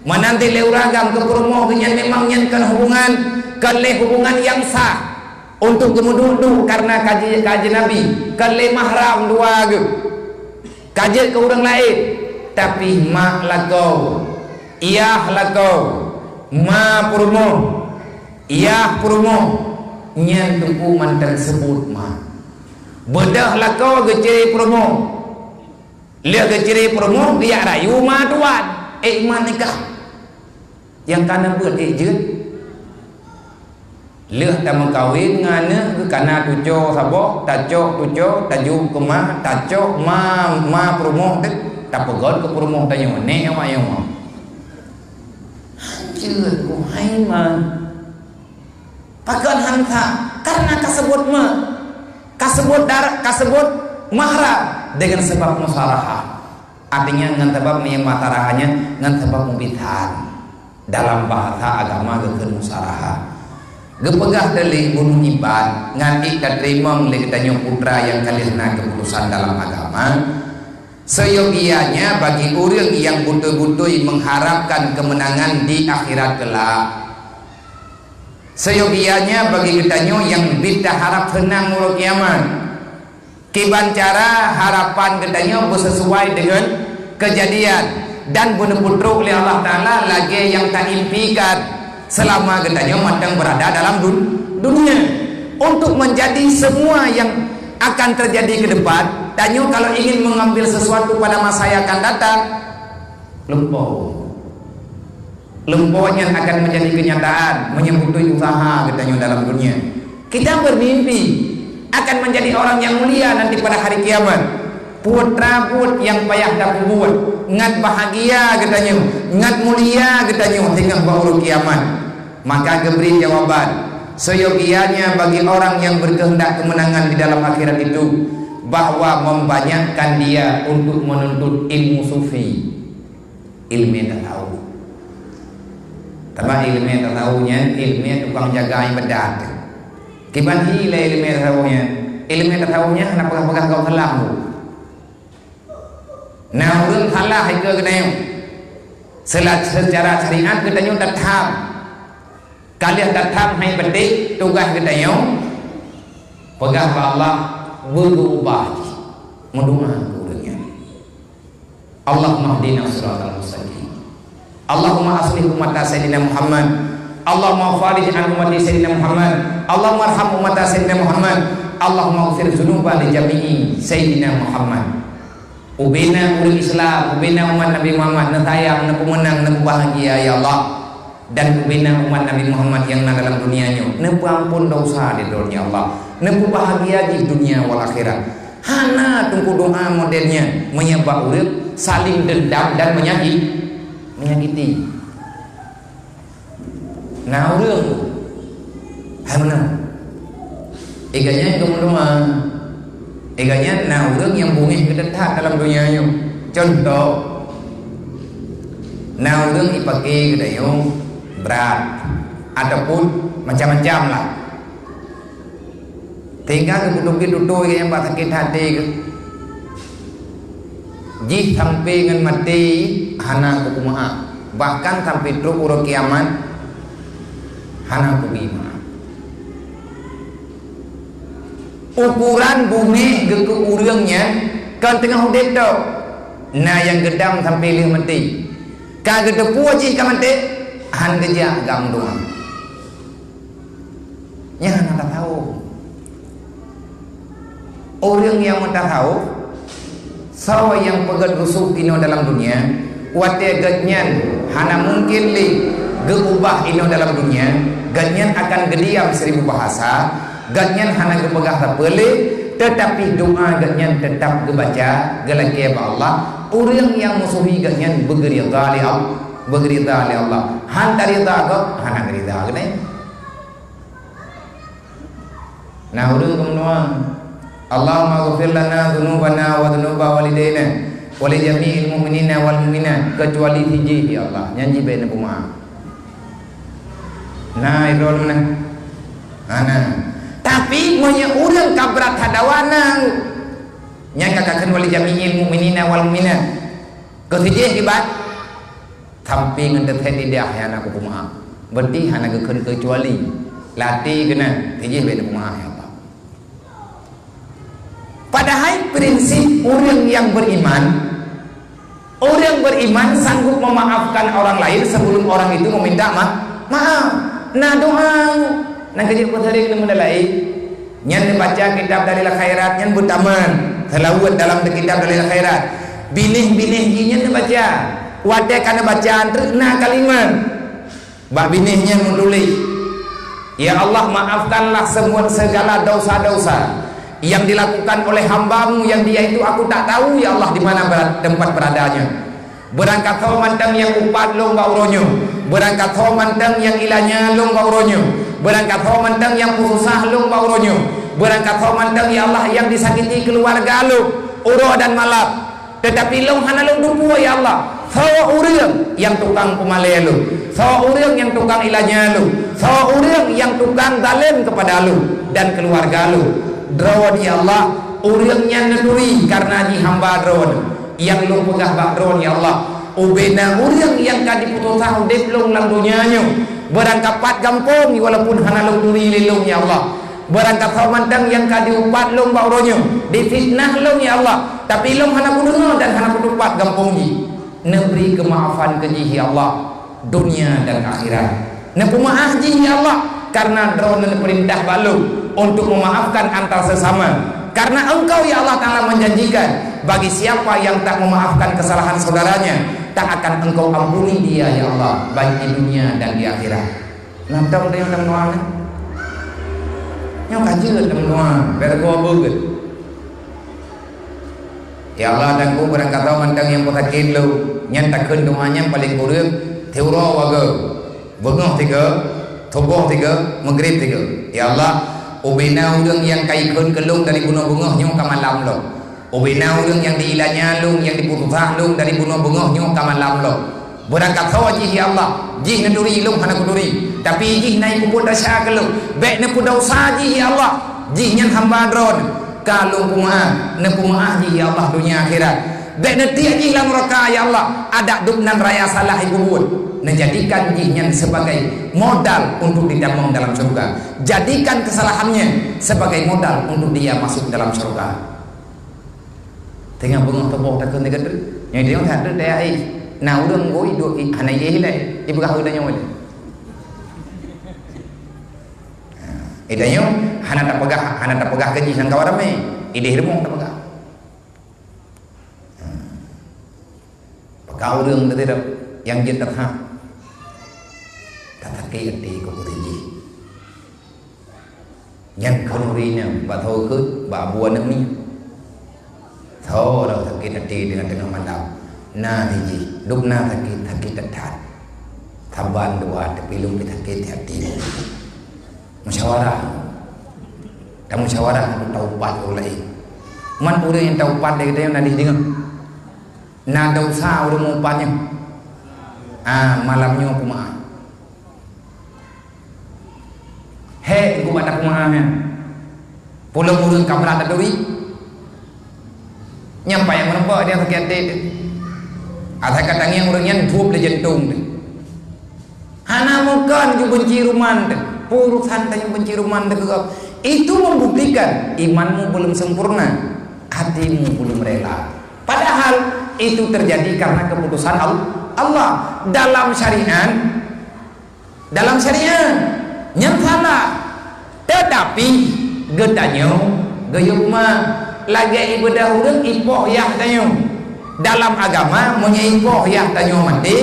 Meunan cit lé ureueng agam keu peurumoh geuh nyan memang nyan kon hubungan, kon lé hubungan nyang sah. Untuk geumeuduek-duek karena ka ji-, ka ajnabi, kon lé mahram dua geuh. Ka jeuet keu ureueng laén, tapi mak lakoe, yah lakoe, ma peurumoh, yah peurumoh, nyan teungku mantong seubut ma. Beudôh lakoe geucré peurumoh. Lheueh geucré peurumoh, geujak rayu ma tuan. Ék man nikah. Nyang ka na beuet ék jeuet. Lheueh tameukawen ngon aneuk geuh kana tuco saboh, tacok tuco, tajok keumah, tacok ma, ma peurumoh teuk, tapeugöt keu peurumoh tanyoe, "Nek awak nyoe." Hanjeuet keuh hai man. Pakon han that? Karena kaseubut ma, kaseubut dar, kaseubut mahram dengan sebab musarahah. Artinya ngon sabab meunyoe musarahah nyan ngon sabab mubithan. Dalam bahasa agama geukheun musarahah. Geupeugah teulé bunoe iban ngon ék tateurimong lé geutanyoe putra nyang ka lheueh na keuputusan dalam agama, seyogianya bagi ureuëng nyang beutôi-beutôi mengharapkan keumeunangan di akhirat kelak. Seyogianya bagi geutanyoe nyang bit taharap seunang uroe kiamat. Kiban cara harapan geutanyoe beusesuai deungon keujadian dan beuneupeutrok lé Allah Taala lagée nyang taimpikan seulama geutanyoe mantong beurada dalam dun-, dunia. Untuk menjadi semua yang akan terjadi ke depan, tanyoe kalau ingin mengambil sesuatu pada masa yang akan datang, lumpoe. Lumpoe nyan akan menjadi kenyataan meunyoe beutôi usaha geutanyoe dalam dunia. Kita bermimpi akan menjadi orang yang mulia nanti pada hari kiamat. Buet-buet nyang payah tapeubuet, ngat bahagia geutanyoe, ngat mulia geutanyoe teungoh bak uroe kiamat. Maka geubri jawaban, seyogianya bagi orang yang berkehendak kemenangan di dalam akhirat itu, bahwa membanyakkan dia untuk menuntut ilmu sufi. Ileumé tasawuf. Sabab ileumé tasawuf nyan ileumé tukang jaga iébadat. Kiban hi lé ileumé tasawuf nyan? Ileumé tasawuf nyan hana peugah-peugah gob salah bu. Na ureuëng salah ikeue geutanyoe. Sela-, secara syariat geutanyoe tatham. Ka lheueh tatham hai beutôi tugaih geutanyoe, peugah bak Allah beugeuubah jih, meudoá keu ureuëng nyan. Allahumma hdina siratal mustaqim. Allahumma aslih ummata Sayyidina Muhammad. Allahumma farij an ummati Sayyidina Muhammad. Allahumma arham ummata Sayyidina Muhammad. Allahumma ghfir dzunuba li jami'i Sayyidina Muhammad. Ubena ureuëng Islam, ubena umat Nabi Muhammad, neusayang, neupeumeunang, neupeubahagia, ya Allah. Dan ubena umat Nabi Muhammad nyang na dalam dunia nyoe, neupeuamphon desya di droe, ya Allah. Neupeubahagia di dunia wal akhirat. Hana teungku doa model nyan, meunyoe bak ureuëng saling dendam dan menyakit, menyakiti. Na ureuëng, hai meunan. Iga nyan geumeudoá. Iga nyan na ureuëng nyang beungéh geuteutap dalam donya nyoe. Contoh, na ureuëng ipake geutanyoe brat ataupun macam-macam lah. Sehingga geupeuteubiet tutôi nyang bak sakét até geuh. Jih sampai ngon maté hana geupeumaáf, bahkan sampai trok uroe kiamat hana geubri maáf. Ukuran beungéh geuh keu ureuëng nyan kon teungoh udeb tok, na nyang geudam sampai lheueh maté. Ka geuteupeue jih ka maté, hán geujak gam doá. Nyan hana tasawuf. Ureuëng nyang meutasawuf, soe nyang peugét rusoh inoe dalam dunia, watée geuhnyan hana mungken lé geuubah inoe dalam dunia, geuhnyan akan geudiam seribu bahasa, geuhnyan hana geupeugah sapeue lé, teutapi doá geuhnyan teutap geubaca, geulakée bak Allah. Ureuëng nyang musohi geuhnyan beugeurida lé Allah, beugeurida lé Allah. Hán tarida gob, hana geurida geuhnyan. Na ureuëng geumeudoá, "Allahumma ghfir lana dzunubana wa dzunuba walidaina wa li jami'il mu'minina wal mu'minat," keucuali sijih, "Ya Allah, nyan jih bék neupeumaáf." Na idol meunan? Hana. Tapi meunyoe ureuëng ka brat hadawa na, nyan ka kakheun, "Wa li jami'il mu'minina wal mu'minat." Keu sijih kiban? Sampai ngon teuthét lidah hana geupeumaáf. Berarti hana geukheun keucuali. Latih keunan, sijih bék neupeumaáf, ya Allah. Padahai prinsip ureuëng nyang beriman, ureuëng beriman sanggup memaafkan orang lain sebelum orang itu meminta ma-, maaf. Na doá, na keujeuet peuseuring ngon meudalai. Nyan neubaca kitab Dalil Khairat nyan beutaman, seulaweuet dalam kitab Dalil Khairat. Binéh-binéh jih nyan neubaca. Watée ka neubaca treuk na kalimat. Bak binéh nyan meutuléh, Ya Allah, maafkanlah semua segala dosa-dosa yang dilakukan oleh hamba-Mu yang dia itu aku tak tahu, ya Allah, di mana berat-, tempat beradanya. Beurangkasoe mantong nyang upat lôn bak uroe nyoe, beurangkasoe mantong nyang ilanya lôn bak uroe nyoe, beurangkasoe mantong nyang peususah lôn bak uroe nyoe, beurangkasoe mantong, ya Allah, nyang disakiti keuluwarga lôn uroe dan malam. Teutapi lôn hana lôn tupue, ya Allah, soe ureuëng nyang tukang peumalée lôn, soe ureuëng nyang tukang ilanya lôn, soe ureuëng nyang tukang zalem keupada lôn dan keuluwarga lôn. Droeneuh, ya Allah, ureuëng nyan neuturi kareuna jih hamba Droeneuh. Nyang lôn peugah bak Droeneuh, ya Allah, ubena ureuëng nyang ka jipeususah udeb lôn lam donya nyoe, beurangkapat gampông, walaupun hana lôn turi lé lôn, ya Allah. Beurangkasoe mantong nyang ka jiupat lôn bak uroe nyoe, jifiteunah lôn, ya Allah, tapi lôn hana kudeungoe dan hana kutupat gampông jih. Neubri keumaafan keu jih, ya Allah, donya dan akhirat. Neupeumeu'ah jih, ya Allah, kareuna Droeneuh neupeurintah bak lôn untuk meumaafkan antar sesama. Kareuna Engkau, ya Allah Ta'ala, menjanjikan, bagi siapa yang tak memaafkan kesalahan saudaranya, tak akan Engkau ampuni dia, ya Allah, baik di dunia dan di akhirat. Nah, tom teunyong lam nuang nyan. Nyoe ka jeuet lam nuang, bèk lagoe beugét. Ya Allah, dan ku beurangkasoe mantong nyang peusakét lôn, nyan takheun doa nyan paleng kureueng, siuroe wagoe, beungoh sigoe, suboh sigoe, meugrib sigoe. Ya Allah, ubena ureuëng nyang ka ikheun keu lôn dari bunoe beungoh nyoe ka malam lom. Ubena ureuëng nyang diilanya lôn, nyang dipeususah lôn dari bunoe beungoh nyoe ka malam lom. Beurangkasoe jih, ya Allah, jih neuturi lôn hana kuturi, tapi jih na jipeubuet desya keu lôn. Bèk neupeudesya jih, ya Allah, jih nyan hamba Droeneuh, ka lôn peumeu'ah, neupeumeu'ah jih, ya Allah, donya akhirat. Bèk neutiek jih lam neuraka, ya Allah, adak dum nan raya salah jipeubuet. Neujadikan jih nyan sebagai modal untuk ditamong dalam syeuruga. Jadikan kesalahannya sebagai modal untuk dia masuk dalam syeuruga. Teungoh beungoh tuboh takheun lagèe nyan. Nyang teuka that teuka ai. Na ureuëng ngui duek hana ié ilèe, ipeugah u tanyoe lé. Itanyoe hana tapeugah, hana tapeugah keu jih lam kawan ramé. Idéh rumoh tapeugah. Pakon ureuëng teuka nyang jeuet that. Tasakét até keu jih. Nyan kheun ureuëng nyan bak tho kheun bak abu aneuëk miet. Tho lam sakét até teungoh-teungoh malam. Na jih, dum na sakét, sakét that-that. Saban dua tapi lôn pih sakét até. Musyawarah. Tamusyawarah untuk taupat ureuëng laén. Man ureuëng nyang taupat lé geutanyoe na dih deungoe. Na desya ureuëng meuupat nyoe. Ah, malam nyoe peumeu'ah. Hék, geuba tapeumeu'ah nyan. Pulo ureuëng ka brat taturi. Nyang payah meureumpok dia sakét até teuh. Asai ka tangieng ureuëng nyan buet lé jantong teuh. Hana mungken jibenci ruman teuh. Urusan tanyoe benci ruman teuh keu gob. Itu membuktikan imanmu belum sempurna, hatimu belum rela. Padahal itu terjadi karena keputusan Al-, Allah. Dalam syariat, dalam syariat, nyan salah. Teutapi geutanyoe geuyue ma lagée ibeudôh ureuëng ipoh yah tanyoe. Dalam agama, meunyoe ipoh yah tanyoe maté,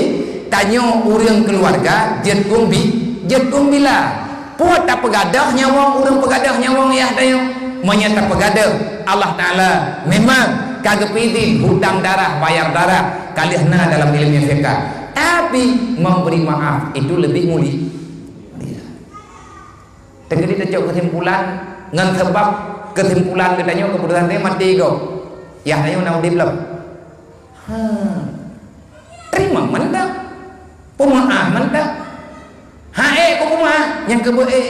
tanyoe ureuëng keuluwarga jeuet ueng bi-, jeuet ueng bila. Peue tapeugadôh nyawöng ureuëng peugadôh nyawöng yah tanyoe? Meunyoe tapeugadôh, Allah Taala memang ka geupeuidhin hutang darah, bayar darah, ka lheueh na dalam ileumèe fiqah. Tapi, memberi maaf itu lebih muli-, mulia. Teungoh tacok keusimpulan, ngon sabab keusimpulan geutanyoe keuputusan teuh maté gob. Yah tanyoe na udeb lom. Ha. Teurimong mantong. Peumeu'ah mantong. Ha ék peumeu'ah, nyang keubeue ék.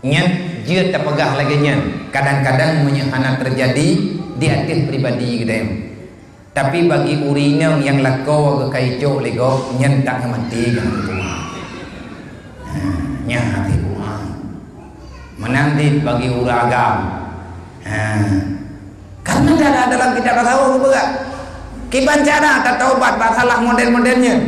Nyan jeuet tapeugah lagée nyan. Kadang-kadang meunyoe hana teujadi di ateueh pribadi geutanyoe. Tapi bagi ureuëng inong nyang lakoe geukaicok lé gob, nyan tak maté nyang teuma. Ha, nyan hati Tuhan. Meunan cit bagi ureuëng agam. Ha. Karena dalam, dalam kitab tasawuf geupeugah, kiban cara tataubat bak salah model-model nyan.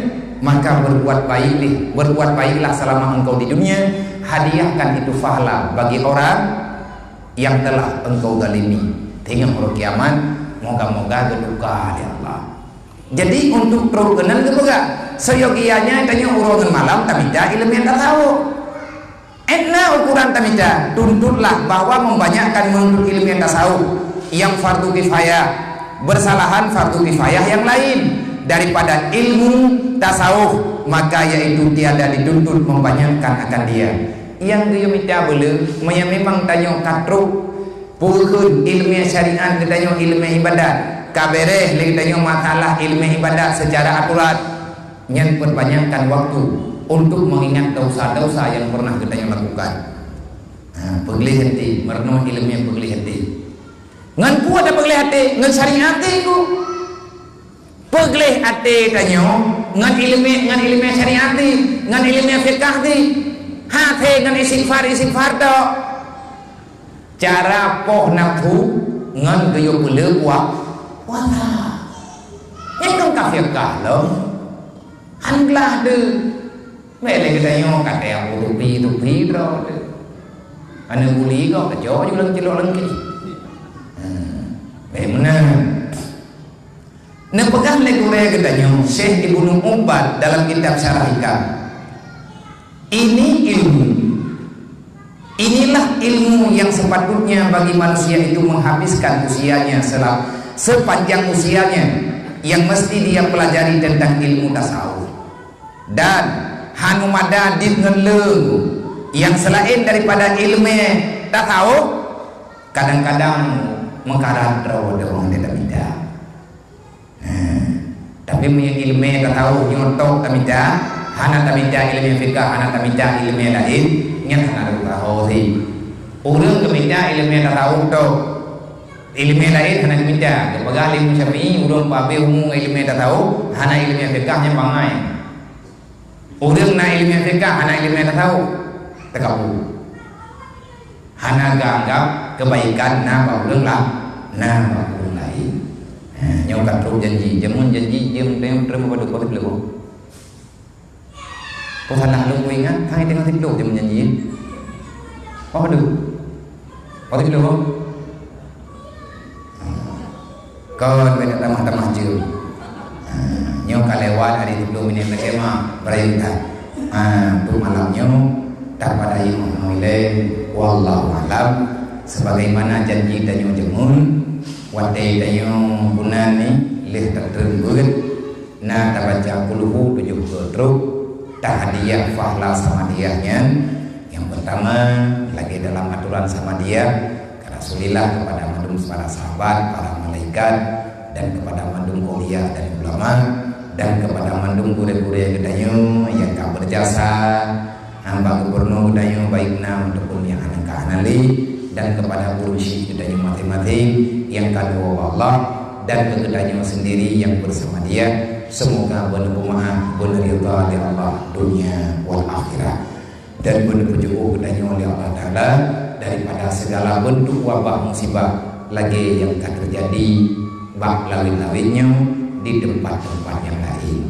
Maka berbuat baik deh, berbuat baiklah selama engkau di dunia, hadiahkan itu pahala bagi orang yang telah engkau zalimi. Teungoh uroe kiamat, moga-moga geutuka lé Allah. Jadi, untuk trok keunan geupeugah, seyogianya tanyoe uroe ngon malam tamita ileumèe tasawuf. Ék na ukuran tamita, tuntutlah bahwa membanyakkan menuntut ileumèe tasawuf yang fardu kifayah, bersalahan fardu kifayah yang lain daripada ilmu tasawuf, maka yaitu tiada dituntut membanyakkan akan dia. Nyang geuyue mita beuleu, meunyoe memang tanyoe ka trok peue kheun ileumèe syariat geutanyoe ileumèe ibadat, ka bèrèh lé geutanyoe masalah ileumèe ibadat secara aturan, nyan perbanyakkan waktu untuk mengingat dosa-dosa yang pernah geutanyoe lakukan. Ha, peugleh até, meurunoe ileumèe peugleh até. Ngon peue tapeugleh até? Ngon syariat teuh. Peugleh até tanyoe ngon ileumèe, ngon ileumèe syariat teuh, ngon ileumèe fiqah teuh. Hana ngon istighfar, istighfar tok. Cara poh nafsu ngon geuyue peuleueh puah-, puasa. Nyan kon ka fiqah lom. Han glah deuh. Bèk lé geutanyoe ka teuh tupi-tupi droe teuh. Aneuk buli gob keucok ju lam cilok lengki. Hmm. Bèk meunan. Neupeugah lé gurèe geutanyoe, Syekh Ibnu Ubad dalam kitab Syarah Hikam, ini ilmu. Inilah ilmu yang sepatutnya bagi manusia itu menghabiskan usianya selam-, sepanjang usianya yang mesti dia pelajari tentang ilmu tasawuf. Dan hana mada dit ngon leueng nyang seulaén daripada ileumèe tasawuf, kadang-kadang meukarat droe deungon tamita. Nah, tapi meunyoe ileumèe tasawuf nyoe tok tamita, hana tamita ileumèe fiqah, hana tamita ileumèe laén, nyan hana teupeugah ho sih. Ureueng keumita ileumèe tasawuf tok, ileumèe laén hana keumita. Geupeugah lé Imam Syafi'i, ureueng peuhabéh umu ngon ileumèe tasawuf, hana ileumèe fiqah, nyan bangai. Ureueng na ileumèe fiqah, hana ileumèe tasawuf, teukabu. Hana geuanggab keubaikan na bak ureueng la-, na bak ureueng laén. Ha, nyoe ka trok janji. Jameun janji, jeuem, jeuem, jeuem apa tu? Peue salah lôn ingat, hai teungoh siplôh jameun janji. Oh, aduh. Oh, siplôh. Kon bèk tamah-tamah jeuem. Ha, nyoe ka lewat hari siplôh minit lagèe ma, beurayeuk that. Ha, untuk malam nyoe, tapadai meunoe ilèe, wallahu a'lam. Sebagaimana janji tanyoe jameun, watèe tanyoe bunan ni lheueh tatreun beuet, na tabaca kulhu tujoh keu trok, tahadiah fahla samadiah nyan. Nyang peurtama, lagèe dalam atoran samadiah, Rasulillah kepada mandum para sahabat, para malaikat, dan kepada mandum aulia dan ulama, dan kepada mandum gurèe-gurèe geutanyoe nyang ka berjasa, bak gubernur geutanyoe, baik na ataupun nyang hana ka hana lé, dan kepada guru syik geutanyoe maséng-maséng nyang ka neuwoe bak Allah, dan keu geutanyoe sendiri nyang bersama dia, semoga beuneupeumaaf, beuneurida lé Allah dunia wal akhirah. Dan beuneupeujiôh geutanyoe lé Allah Taala daripada segala bentuk wabah musibah lagèe nyang ka teujadi bak lawét-lawét nyoe di teumpat-teumpat nyang laén.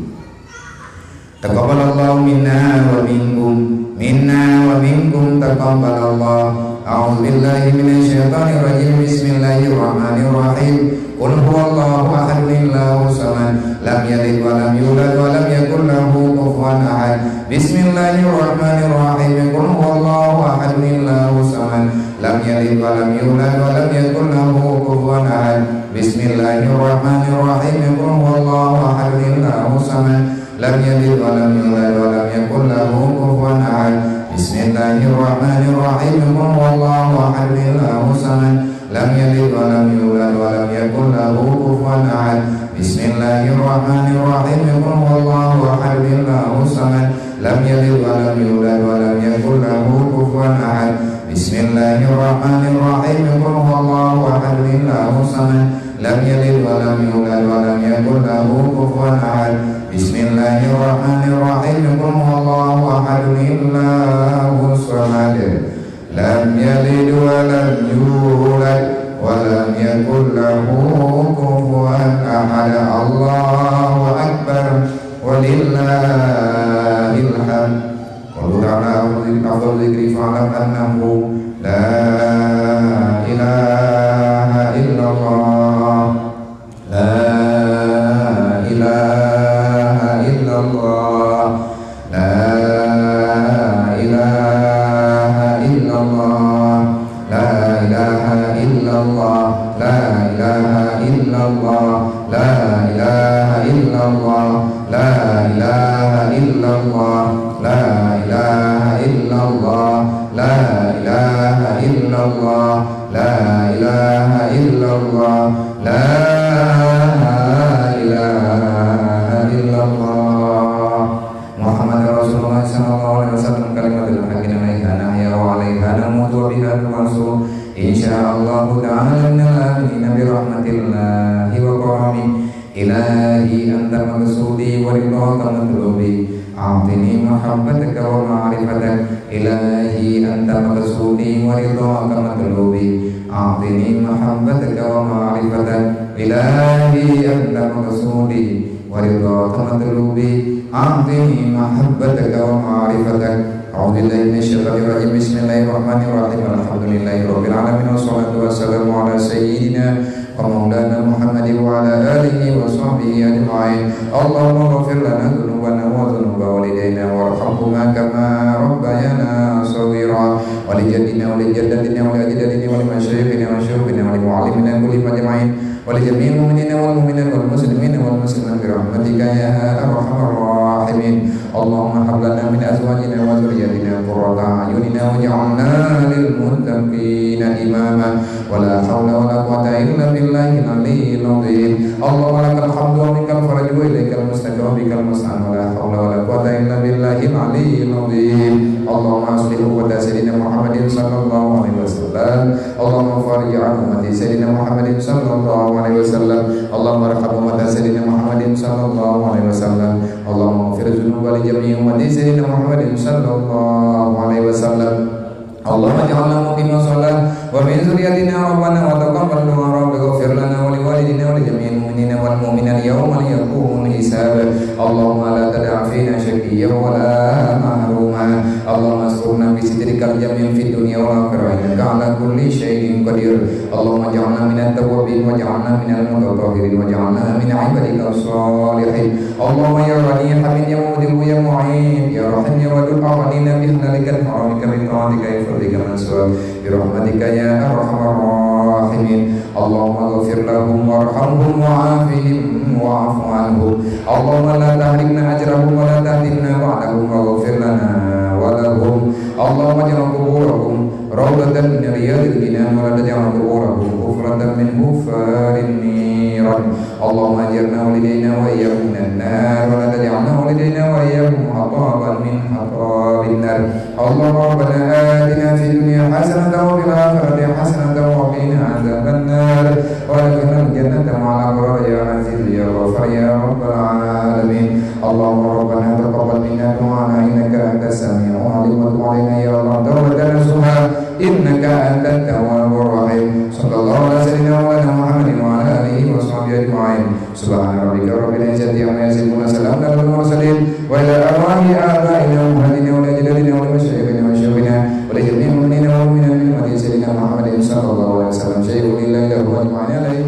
Taqabbalallahu minna wa minkum, minna wa minkum taqabbalallah. A'udzubillahi minasyaitonirrajim. Bismillahirrahmanirrahim. Qul huwallahu ahad, Allahus samad, lam yalid wa lam yulad wa lam yakul lahu kufuwan ahad. Bismillahirrahmanirrahim. Qul huwallahu ahad, Allahus samad, lam yalid wa lam yulad wa lam yakul lahu kufuwan ahad. Bismillahirrahmanirrahim. Qul huwallahu ahad, Allahus samad, lam yalid wa lam yulad wa lam yakul lahu kufuwan ahad. Bismillahirrahmanirrahim. Qul huwallahu ahad, Allahus samad, lam yalid wa lam yulad wa lam yakul lahu kufuwan ahad. Bismillahirrahmanirrahim. Qul huwallahu ahad, Allahus samad, lam yalid wa lam yulad wa lam yakul lahu kufuwan ahad. Bismillahirrahmanirrahim. Qul huwallahu ahad, Allahus samad, lam yalid wa lam yulad wa lam yakul lahu kufuwan ahad. Bismillahirrahmanirrahim. Qul huwallahu ahad, Allahus samad, lam yalid wa lam yulad wa lam yakul lahu kufuwan ahad. Allahu akbar, walillahil hamd. Qalu ta'ala, afdal dzikri fa'lam annahu la ilaha illallah. La ilaha La ilaha illallah, la ilaha illallah, la ilaha illallah, la ilaha illallah, la ilaha illallah, la ilaha illallah, la ilaha illallah. Muhammadur Rasulullah sallallahu alaihi wasallam, kalimatul haqqi alaiha nahya wa alaiha namutu wa biha nub'atsu. Insya Allah ta'ala minal aminina bi rahmatillahi wa karamih. Ilahi anta maqsudi wa ridhaka matlubi. A'tini mahabbataka wa ma'rifatak. Ilahi anta maqsudi wa ridhaka matlubi. A'tini mahabbataka wa ma'rifatak. Ilahi anta maqsudi wa ridhaka matlubi. A'tini mahabbataka wa ma'rifatak. A'udzubillahi minasyaitonirrajim. Bismillahirrahmanirrahim. Alhamdulillahi rabbil alamin. Wassalatu wassalamu ala sayyidina wa maulana Muhammadin wa ala alihi wa sahbihi ajma'in. Allahumma ghfir lana dzunubana wa dzunuba walidaina warhamhuma kama rabbayana shaghira. Wa li jaddina wa li jaddatina wa li ajdadina wa li masyayikhina wa syuyukhina wa li muallimina kullihim ajma'in. Wa li jami'il mu'minina wal mu'minat wal muslimina wal muslimat bi rahmatika ya arhamar rahimin. Allahumma hab lana min azwajina wa dzurriyyatina qurrata a'yunina waj'alna lil muttaqina imama. Wa la haula wa la quwwata illa billahil aliyyil azim. Allahumma lakal hamdu wa minkal faraju wa ilaikal musta'an wa bikal musta'an wa la haula wa la quwwata illa billahil aliyyil azim. Allahumma aslih ummata sayyidina Muhammadin sallallahu alaihi wasallam. Allahumma farij an ummati sayyidina Muhammadin sallallahu alaihi wasallam. Allahumma arham ummata sayyidina Muhammadin sallallahu alaihi wasallam. Allahumma ighfir dzunuba li jami'i ummati sayyidina Muhammadin sallallahu alaihi wasallam. Allahumma ij'alna muqima shalah wa min dzurriyyatina rabbana wa taqabbal du'a. Rabbi ighfir lana wa li walidina wa li jami'il mu'minina wal mu'minat yauma yaqumul hisab. Allahumma la tada' fina syaqiyyan wa la mahruma. Allahumma asturna bi sitrikal jamil fid dunya wal akhirah innaka ala kulli syai'in qadir. Allahumma ij'alna minat tawwabin waj'alna minal mutatahhirin waj'alna min ibadika shalihin. Allahumma ya Ghani ya Hamid ya Mubdi ya Mu'id ya Rahim ya Wadud, aghnina bi halalikal haramika min ta'atika ya fadlika man siwak bi rahmatika ya arhamar rahimin. Allahumma ighfir lahum warhamhum wa'afihim wa'fu anhum. Allahumma la tahrimna ajrahum wa la tahtimna ba'dahum waghfir lana wa lahum. Allahumma ij'al quburahum raudatan min riyadil jinan wa la taj'al quburahum hufratan min hufarin niran. Allahumma ajirna wa walidayna wa iyyahum minan nar wa la taj'alna wa walidayna wa iyyahum hataban min hatabin nar. Allahumma rabbana atina fid dunya hasanatan wa fil akhirati hasanatan wa qina adzaban nar. Wa adkhilnal jannata ma'al abrar ya aziz ya ghaffar ya rabbal alamin. Allahumma rabbana taqabbal minna du'ana innaka antas sami'ul alim wa tub alaina ya Allah tawbatan nasuha innaka antat tawwabur rahim. Sallallahu ala sayyidina wa maulana Muhammadin wa ala alihi wa sahbihi ajma'in. Subhana rabbika rabbil izzati amma yasifun, wa salamun alal mursalin, wa ila arwahi abaina wa ummahatina wa ajdadina wa li masyayikhina wa syuyukhina wa li jami'il mu'minina wal mu'minat bi hurmati sayyidina Muhammadin sallallahu alaihi wasallam. Syai'un lillahi lahu ajma'in alaihi.